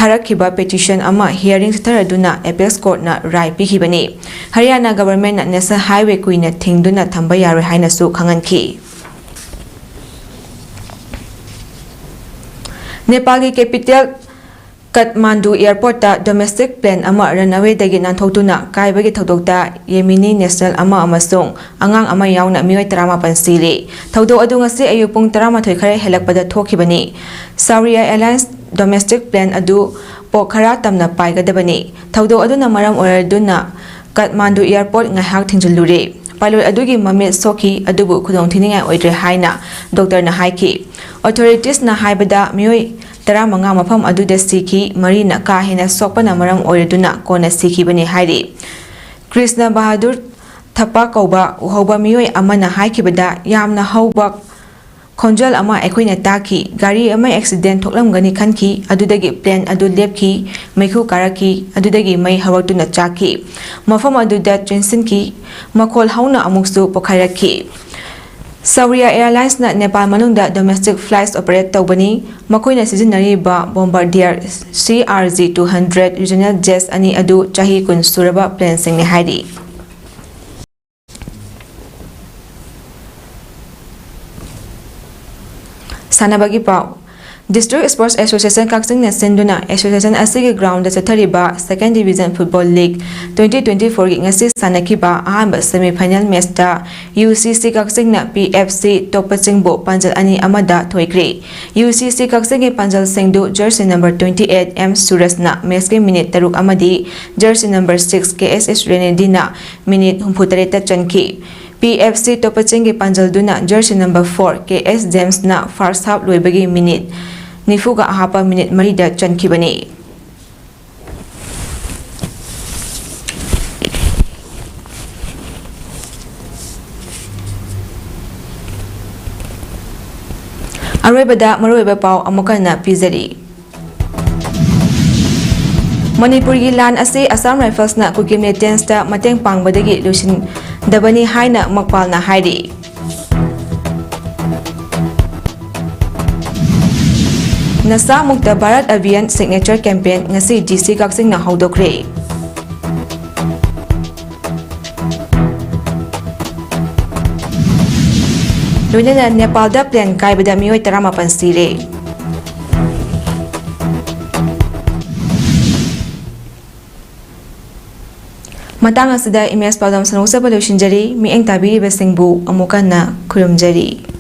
ꯊꯥꯔꯛꯈꯤꯕ ꯄꯦꯇꯤꯁꯟ ꯑꯃ ꯍꯤꯌꯥꯔꯤꯡ ꯆꯠꯊꯔꯗꯨꯅ ꯑꯦꯄꯦꯛꯁ ꯀꯣꯔꯠꯅ ꯔꯥꯏ ꯄꯤꯈꯤꯕꯅꯤ꯫ ꯍꯔꯤꯌꯥꯅꯥ ꯒꯚꯔꯟꯃꯦꯟꯠꯅ ꯅꯦꯁꯅꯦꯜ ꯍꯥꯏꯋꯦ ꯀꯨꯏꯅ ꯊꯤꯡꯗꯨꯅ ꯊꯝꯕ ꯌꯥꯔꯣꯏ ꯍꯥꯏꯅꯁꯨ ꯈꯪꯍꯟꯈꯤ꯫ ꯅꯦꯄꯥꯜꯒꯤ ꯀꯦꯄꯤꯇꯦꯜ ꯀꯠꯃꯥꯟꯗꯨ ꯑꯦꯌꯔꯄꯣꯔꯠꯇ ꯗꯣꯃꯦꯁꯇꯤꯛ ꯄ꯭ꯂꯦꯟ ꯑꯃ ꯔꯟꯑꯋꯦꯗꯒꯤ ꯅꯥꯟꯊꯣꯛꯇꯨꯅ ꯀꯥꯏꯕꯒꯤ ꯊꯧꯗꯣꯛꯇ ꯌꯦꯃꯤꯅꯤ ꯅꯦꯁꯅꯦꯜ ꯑꯃ ꯑꯃꯁꯨꯡ ꯑꯉꯥꯡ ꯑꯃ ꯌꯥꯎꯅ ꯃꯤꯑꯣꯏ ꯇꯔꯥꯃꯥꯄꯟ ꯁꯤꯔꯦ꯫ ꯊꯧꯗꯣꯛ ꯑꯗꯨ ꯉꯁꯤ ꯑꯌꯨꯛ ꯄꯨꯡ ꯇꯔꯥꯃꯥꯊꯣꯏ ꯈꯔ ꯍꯦꯜꯂꯛꯄꯗ ꯊꯣꯛꯈꯤꯕꯅꯤ꯫ ꯁꯥꯎꯔꯤꯌꯥ ꯑꯦꯌꯔꯂꯥꯏꯟꯁ ꯗꯣꯃꯦꯁꯇꯤꯛ ꯄ꯭ꯂꯦꯟ ꯑꯗꯨ ꯄꯣꯈꯔꯥ ꯇꯝꯅ ꯄꯥꯏꯒꯗꯕꯅꯤ꯫ ꯊꯧꯗꯣꯛ ꯑꯗꯨꯅ ꯃꯔꯝ ꯑꯣꯏꯔꯗꯨꯅ ꯀꯠꯃꯥꯟꯗꯨ ꯑꯦꯌꯔꯄꯣꯔꯠ ꯉꯥꯏꯍꯥꯛ ꯊꯤꯡꯖꯤꯜꯂꯨꯔꯦ꯫ ꯄꯥꯏꯂꯣꯠ ꯑꯗꯨꯒꯤ ꯃꯃꯤꯠ ꯁꯣꯛꯈꯤ, ꯑꯗꯨꯕꯨ ꯈꯨꯗꯣꯡꯊꯤꯅꯤꯡꯉꯥꯏ ꯑꯣꯏꯗ꯭ꯔꯦ ꯍꯥꯏꯅ ꯗꯣꯛꯇꯔꯅ ꯍꯥꯏꯈꯤ꯫ ꯑꯣꯊꯣꯔꯤꯇꯤꯁꯅ ꯍꯥꯏꯕꯗ ꯃꯤꯑꯣꯏ ꯇꯔꯥꯃꯉꯥ ꯃꯐꯝ ꯑꯗꯨꯗ ꯁꯤꯈꯤ, ꯃꯔꯤꯅ ꯀꯥ ꯍꯦꯟꯅ ꯁꯣꯛꯄꯅ ꯃꯔꯝ ꯑꯣꯏꯔꯗꯨꯅ ꯀꯣꯟꯅ ꯁꯤꯈꯤꯕꯅꯤ ꯍꯥꯏꯔꯤ꯫ ꯀ꯭ꯔꯤꯁꯅ ꯕꯍꯥꯗꯨꯔ ꯊꯞꯄꯥ ꯀꯧꯕ ꯎꯍꯧꯕ ꯃꯤꯑꯣꯏ ꯑꯃꯅ ꯍꯥꯏꯈꯤꯕꯗ, ꯌꯥꯝꯅ ꯍꯧꯕ ꯈꯣꯟꯖꯦꯜ ꯑꯃ ꯑꯩꯈꯣꯏꯅ ꯇꯥꯈꯤ꯫ ꯒꯥꯔꯤ ꯑꯃ ꯑꯦꯛꯁꯤꯗꯦꯟ ꯊꯣꯛꯂꯝꯒꯅꯤ ꯈꯟꯈꯤ, ꯑꯗꯨꯗꯒꯤ ꯄ꯭ꯂꯦꯟ ꯑꯗꯨ ꯂꯦꯞꯈꯤ, ꯃꯩꯈꯨ ꯀꯥꯔꯛꯈꯤ, ꯑꯗꯨꯗꯒꯤ ꯃꯩ ꯍꯧꯔꯛꯇꯨꯅ ꯆꯥꯛꯈꯤ꯫ ꯃꯐꯝ ꯑꯗꯨꯗ ꯆꯦꯟꯁꯤꯟꯈꯤ꯫ ꯃꯈꯣꯜ ꯍꯧꯅ ꯑꯃꯨꯛꯁꯨ ꯄꯣꯈꯥꯏꯔꯛꯈꯤ꯫ ꯁꯥꯎꯔꯤꯌꯥ ꯑꯦꯌꯔꯂꯥꯏꯟꯁꯅ ꯅꯦꯄꯥꯜ ꯃꯅꯨꯡꯗ ꯗꯣꯃꯦꯁꯇꯤꯛ ꯐ꯭ꯂꯥꯏꯠꯁ ꯑꯣꯄꯔꯦꯠ ꯇꯧꯕꯅꯤ꯫ ꯃꯈꯣꯏꯅ ꯁꯤꯖꯤꯟꯅꯔꯤꯕ bombardier C R J two hundred regional jets ꯑꯅꯤ ꯑꯗꯨ ꯆꯍꯤ ꯀꯨꯟ ꯁꯨꯔꯕ ꯄ꯭ꯂꯦꯟꯁꯤꯡꯅꯤ ꯍꯥꯏꯔꯤ꯫ ꯁꯥꯟꯅꯕꯒꯤ ꯄꯥꯎ꯫ District Sports Association ꯀꯛꯆꯤꯡꯅ ꯁꯤꯟꯗꯨꯅ association ꯑꯁꯤꯒꯤ ground ꯆꯠꯊꯔꯤꯕ Second Division Football League twenty twenty-four ꯒꯤ ꯉꯁꯤ ꯁꯥꯟꯅꯈꯤꯕ ꯑꯍꯥꯟꯕ semi final match ꯇ U C C ꯀꯛꯆꯤꯡꯅ P F C ꯇꯣꯞꯄꯆꯤꯡꯕꯨ ꯄꯥꯟꯖꯜ ꯑꯅꯤ ꯑꯃꯗ ꯊꯣꯏꯈ꯭ꯔꯦ꯫ U C C ꯀꯛꯆꯤꯡꯒꯤ ꯄꯥꯟꯖꯜꯁꯤꯡꯗꯨ jersey number twenty eight M ꯁꯨꯔꯖꯅ match ꯀꯤ minute ꯇꯔꯨꯛ ꯑꯃꯗꯤ jersey number six K S S ꯔꯦꯅꯦꯗꯤꯅ minute ꯍꯨꯝꯐꯨ ꯇꯔꯦꯠꯇ ꯆꯟꯈꯤ꯫ P F C ꯇꯣꯞꯄꯆꯤꯡꯒꯤ ꯄꯥꯟꯖꯜꯗꯨꯅ jersey number four K S ꯖꯦꯝꯁꯅ first half ꯂꯣꯏꯕꯒꯤ minute ꯅꯤꯐꯨꯒ ꯑꯍꯥꯞꯄ minute ꯃꯔꯤꯗ ꯆꯟꯈꯤꯕꯅꯤ꯫ ꯑꯔꯣꯏꯕꯗ ꯃꯔꯨꯑꯣꯏꯕ ꯄꯥꯎ ꯑꯃꯨꯛ ꯍꯟꯅ ꯄꯤꯖꯔꯤ꯫ ꯃꯅꯤꯄꯨꯔꯒꯤ ꯂꯥꯟ ꯑꯁꯤ Assam Riflesꯅ ꯀꯨꯀꯤ militantsta ꯃꯇꯦꯡ ꯄꯥꯡꯕꯗꯒꯤ ꯂꯣꯏꯁꯤꯟꯗꯕꯅꯤ ꯍꯥꯏꯅ ꯃꯛꯄꯥꯜꯅ ꯍꯥꯏꯔꯤ꯫ ꯅꯁꯥ ꯃꯨꯛꯇ ꯚꯥꯔꯠ ꯑꯚꯤꯌꯥꯟ signature campaign ꯉꯁꯤ D C ꯀꯛꯆꯤꯡꯅ ꯍꯧꯗꯣꯛꯈ꯭ꯔꯦ꯫ ꯂꯣꯏꯅꯅ ꯅꯦꯄꯥꯜꯗ plane ꯀꯥꯏꯕꯗ ꯃꯤꯑꯣꯏ ꯇꯔꯥꯃꯥꯄꯟ ꯁꯤꯔꯦ꯫ ꯃꯇꯥꯡ ꯑꯁꯤꯗ ꯏꯃꯦꯖ ꯄꯥꯎꯗꯝ ꯁꯟꯗꯣꯛꯆꯕ ꯂꯣꯏꯁꯤꯟꯖꯔꯤ꯫ ꯃꯤꯠꯌꯦꯡ ꯇꯥꯕꯤꯔꯤꯕꯁꯤꯡꯕꯨ ꯑꯃꯨꯛ ꯍꯟꯅ ꯈꯨꯔꯨꯝꯖꯔꯤ꯫